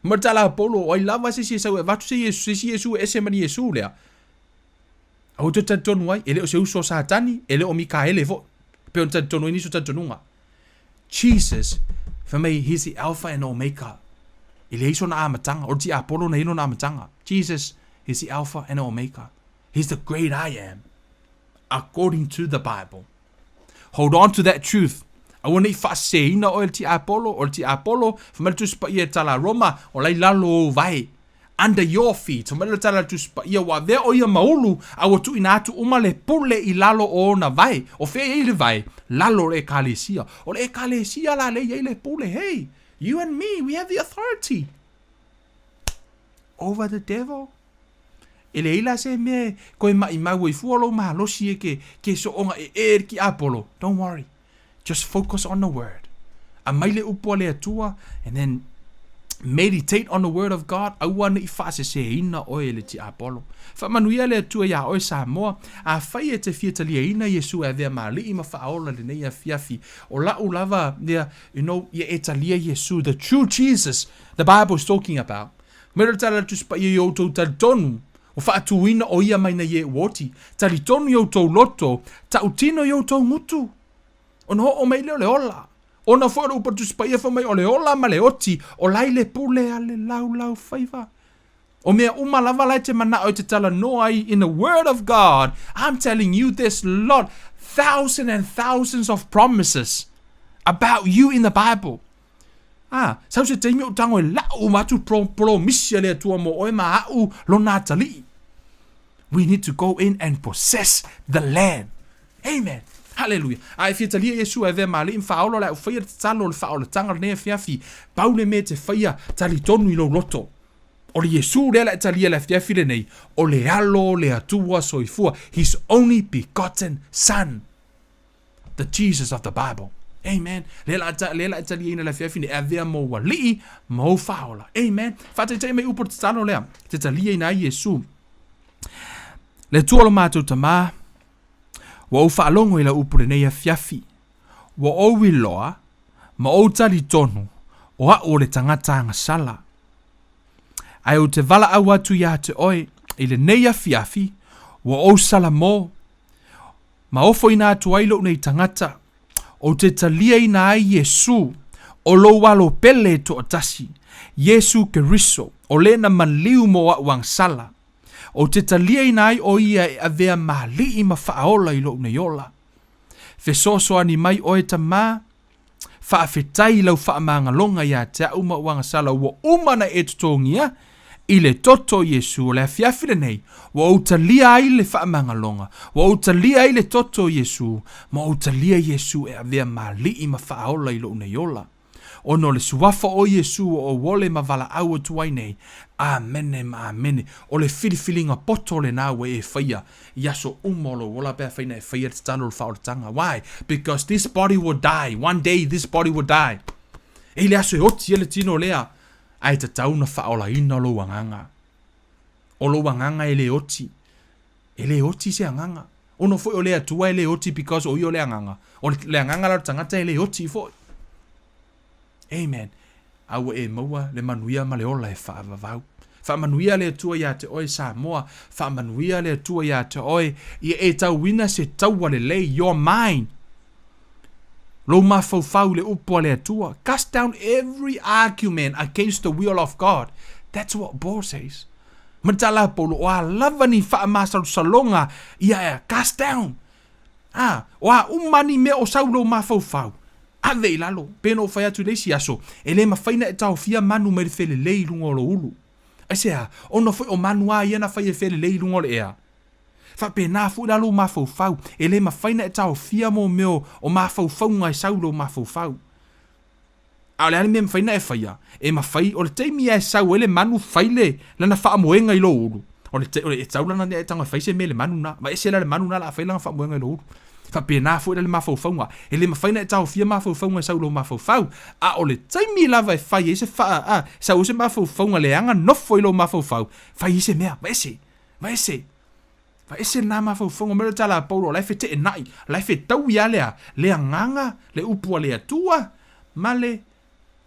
Ma le tala a Paulo, o ai lava se isi e sau e avatu se Iesu, se isi Iesu e ese ma le Iesu lea. Aua toe talitonu ai, e le o se uso a Satani, e le o Mikaele foi, pei ona talitonu ai nisi o talitonuga. Jesus, fai mai, He's the Alpha and Omega. E leai sona amataga, o le tiapolo na i ai lona amataga. Jesus is the Alpha and Omega. He's the great I am, according to the Bible. Hold on to that truth. Aua ne i faaseseina oe e le tiapolo, o le tiapolo, fai mai le Tusi Paia e tala a Roma, o la i lalo o ou vae. Under your feet. Fai mai le tala a le Tusi Paia, ua avea o ia ma ulu, a ua tuuina atu uma le pule i lalo o ona vae. O fea i ai le vae? Lalo o le Ekalesia. O le Ekalesia la lea i ai le pule. Hey, you and me, we have the authority over the devil. E leai la se mea e koe maʻimau ai fua lou malosi e ke, ke soonga e e le tiapolo. Don't worry. Just focus on the word. Aumai le upu a le Atua and then meditate on the word of God. Aua ne i faaseseina oe e le tiapolo. Faamanuia le Atua iā oe Samoa. Afai e te fia taliaina Iesu e avea ma alii ma faaola i lenei afiafi, o la'u lava ia, you know, ia e talia Iesu, the true Jesus the Bible is talking about. Mai le tala a le Tusi Paia i outou talitonu, ua faatuina o ia mai nei e ua oti. Talitonu i outou loto, tautino i outou gutu. Ona oo mai lea o le ola. Ona foi o le upu a le Tusi Paia fai mai o le ola ma le oti, o la i le pule a le laulau faiva. O mea uma lava la e te manao e te talanoa ai in the word of God, I'm telling you there's lot, thousand and thousands of promises about you in the Bible. Ā, sau se taimi o tango e la'u uma atu pro, promisi a le Atua mo oe ma a'u lona atalii. We need to go in and possess the land. Amen. Hallelujah. A e fia talia Iesu e avea ma alii ma faaola le a'u faia le tatalo o le faaolataga lenei afiafi. Pau le mea e te faia, talitonu i lou loto. O le Iesu lea le a talia i le afiafi lenei, o le Alo o le Atua soifua, His only begotten Son. The Jesus of the Bible. Amen. Lea la a, lea la e taliaina i le afiafi nei, e avea mou alii ma ou faaola. Amen. Faataitai mai upu o le tatalo lea, te taliaina ai Iesu. Le Atua o lo matou Tamā, ua ou faalogo i lau upu lenei afiafi. Ua ou iloa, ma ou talitonu, o a'u o le tagata agasala. Ae ou te valaau atu iā te oe, i lenei afiafi, ua ou salamo, Ma ofoina atu ai lou nei tagata. Ou te taliaina ai Iesu, o lou alo pele e toatasi, Iesu Keriso, o le na maliu mo a'u agasala. Ou te taliaina ai o ia e avea ma Alii ma Faaola i lou nei ola. Fesoasoani mai oe Tama, faafetai i lau faamagaloga ia te a'u ma ou agasala ua uma ona e totogia i le toto o Iesu. O le afiafi lenei, ua ou talia ai le faamagaloga, ua ou talia ai le toto o Iesu, ma ou talia Iesu e avea ma Alii ma Faaola i lou nei ola. Ona o le Suafa o Iesu ua ou ole ma valaau atu ai nei. Amene ma amene. O le filifiliga poto lena ua e faia i aso uma o lou ola pe afai na e faia le tatalo o le faaolataga. Why? Because this body will die. One day this body will die. E i le aso e oti ai le tino lea, ae tatau ona faaolaina lou agaga. O lou agaga e le oti. E le oti se agaga. Ono foi o le Atua e le oti because o ia o le agaga. O le agaga la o le tagata e le oti foi. Amen. A ua e maua le manuia ma le ola e faavavau. Faamanuia le Atua iā te oe Samoa. Faamanuia le Atua iā te oe ia e tauina se taua lelei, your mind. Lou mafaufau i le upu a le Atua. Cast down every argument against the will of God. That's what Paul says. Ma le tala a Paulo, o a lava ni faamasalosaloga ia e cast down. A, o a uma ni mea o sau lou mafaufau, ave i lalo. Pei ona ou fai atu i le isi aso, e le mafai ona e taofia manu mai le felelei i luga o lou ulu. Aisea? Ona foi o manu a ia na fai e felelei i luga o le ea. Faapena foi la lou mafaufau, e le mafai ona e taofia mo mea o mafaufauga e sau i lou mafaufau. A o le a le mea e mafai ona e faia? E mafai, o le taimi lava e sau ai le manu fai le lana faamoega i lou ulu, o le, o le, e tatau lana e tago e fai se mea i le manu lena. Ma ese la le manu lena o le a fai lana faamoega i lou ulu. Faapena foi la le mafaufauga. E le mafai ona e taofia mafaufauga e sau i lou mafaufau, a o le taimi lava e fai ai se faa, a, sau ai se mafaufauga leaga nofo i lou mafaufau, fai ai se mea, vaese, vaese. Vaese lena mafaufauga mai o le tala a Paulo, o la e feteenai, o la e fetaui lava le a? Le agaga, le upu a le Atua, ma le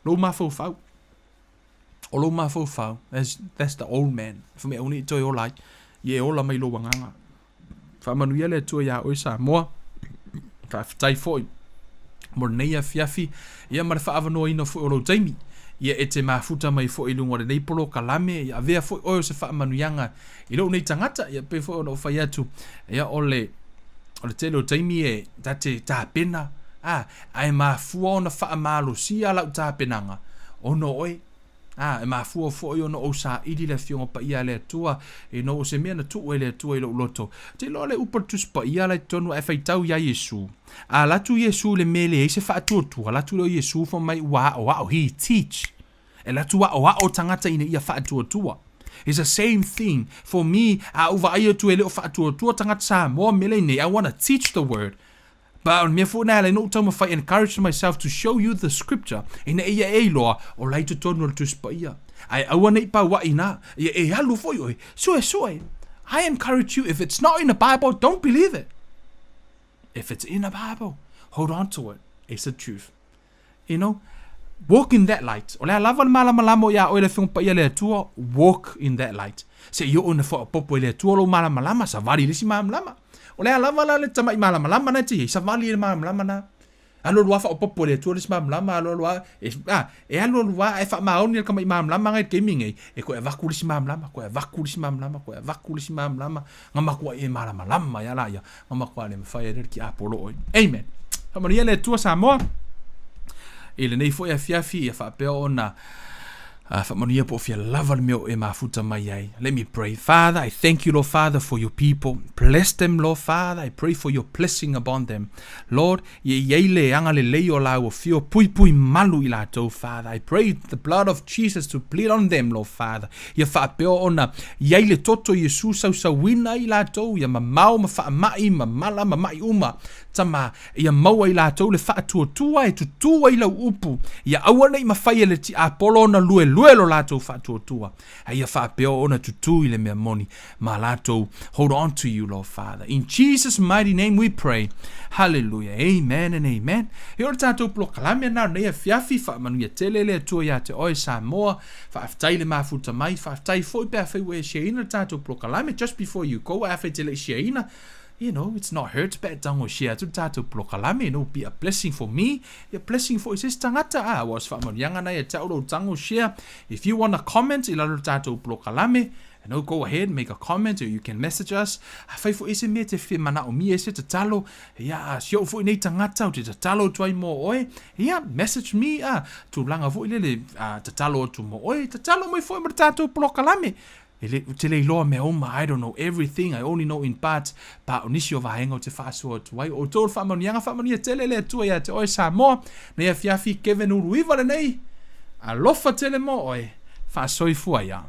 lou mafaufau. O lou mafaufau, that's, that's the old man. Fai mai aua ne i toe ola ai, ia e ola mai lou agaga. Faamanuia le Atua iā oe Samoa. Faafetai foi mo lenei afiafi, ia ma le faaavanoaina foi o lou taimi. Ia e te mafuta mai foi i luga o lenei polokalame, ia avea foi oe o se faamanuiaga I lou nei tagata, ia pei foi ona ou fai atu, ia o le, o le tele o taimi e ta te tapena, a, ae mafua ona faamalosia lau tapenaga, ona o oe. A, e mafua foi ona ou saili le Afioga Paia a le Atua, ina o se mea na tuu e le Atua i lou loto. Te iloa le upu a le Tusi Paia la i totonu ae faitau iā Iesu. A alu atu Iesu i le mea e leai se faatuatua, alu atu lea o Iesu fai mai ua aoao, he teach. E alu atu aoao tagata ina ia faatuatua. It's the same thing for me, a ou vaai atu e le o faatuatua tagata Samoa mea lea nei, I wanna teach the word. But o le mea foi lena e ala ai ona ou taumafai encourage myself to show you the scripture ina ia e iloa o la i totonu o le Tusi Paia. Ae aua ne i pauaʻi ina ia e alu foi oe, suesue. I encourage you if it's not in the Bible, don't believe it. If it's in the Bible, hold on to it. It's the truth. You know, walk in that light. O le a lava le malamalama o iā oe le Afioga Paia le Atua, walk in that light. Se i oo ina faaopoopo e le Atua lou malamalama, savali i le isi malamalama. O le a lava la le tamaʻi malamalama na e te i ai, savali i le malamalama na. Alu alu lava faaopoopo e le Atua le isi malamalama, alu alu lava, e, a, e alu alu lava ae faamaoni le tamaʻi malamalama na i le taimi nei, e toe avatu le isi malamalama, toe avatu le isi malamalama, toe avatu le isi malamalama, Na matua e malamalama ia la ia, na matua le mafai ai le tiapolo oe. Amen. Faamanuia le Atua Samoa i lenei foi afiafi ia faapea ona faamanuia po o fia lava le mea o e mafuta mai ai. Let me pray. Father, I thank you, Lord Father, for your people. Bless them, Lord Father. I pray for your blessing upon them. Lord, Ia i ai le agalelei o lāua fio puipui malu i latou, Father. I pray the blood of Jesus to bleed on them, Lord Father. Ia faapea ona i ai le toto Iesu sausauina i latou, ia mamao ma faamai ma mala ma maʻi uma. Tama, ia maua i latou le faatuatua e tutū ai lau upu, ia aua ne i mafai e le tiapolo ona luelue lo latou faatuatua. A ia faapea ona tutū i le mea moni ma latou. Hold on to you, Lord Father. In Jesus' mighty name we pray. Hallelujah. Amen and amen. E o le tātou polokalame na nei afiafi, faamanuia tele le Atua iā te oe Samoa. Faafetai le mafuta mai, faafetai foi pe afai ua e shareina le tātou polokalame just before you go, afai te le i shareina. You know, it's not hurt pe tago share atu le tatou polokalame, you know, be a blessing for me, be a blessing for i se isi tagata, a, aua o se faamanuiaga na ia te au lou tago share. If you wanna comment i lalo i le tatou polokalame, you know, go ahead, make a comment or you can message us. Afai foi se mea e te fia manaomia ai se tatalo, ia, si ou foi nei tagata ou te tatalo atu ai mo oe, ia, message me, a, tulaga foi lele, a, tatalo atu mo oe, tatalo mai foi mo le tatou polokalame. E le, ou te le iloa mea uma, I don't know everything, I only know in part, pa o nisi o vaega ou te faasoa atu ai. O outou o le faamanuiaga, faamanuia tele le Atua ia te oe Samoa, nei afiafi Kevin Uluiva lenei, alofa tele mo oe, faasoifua ia.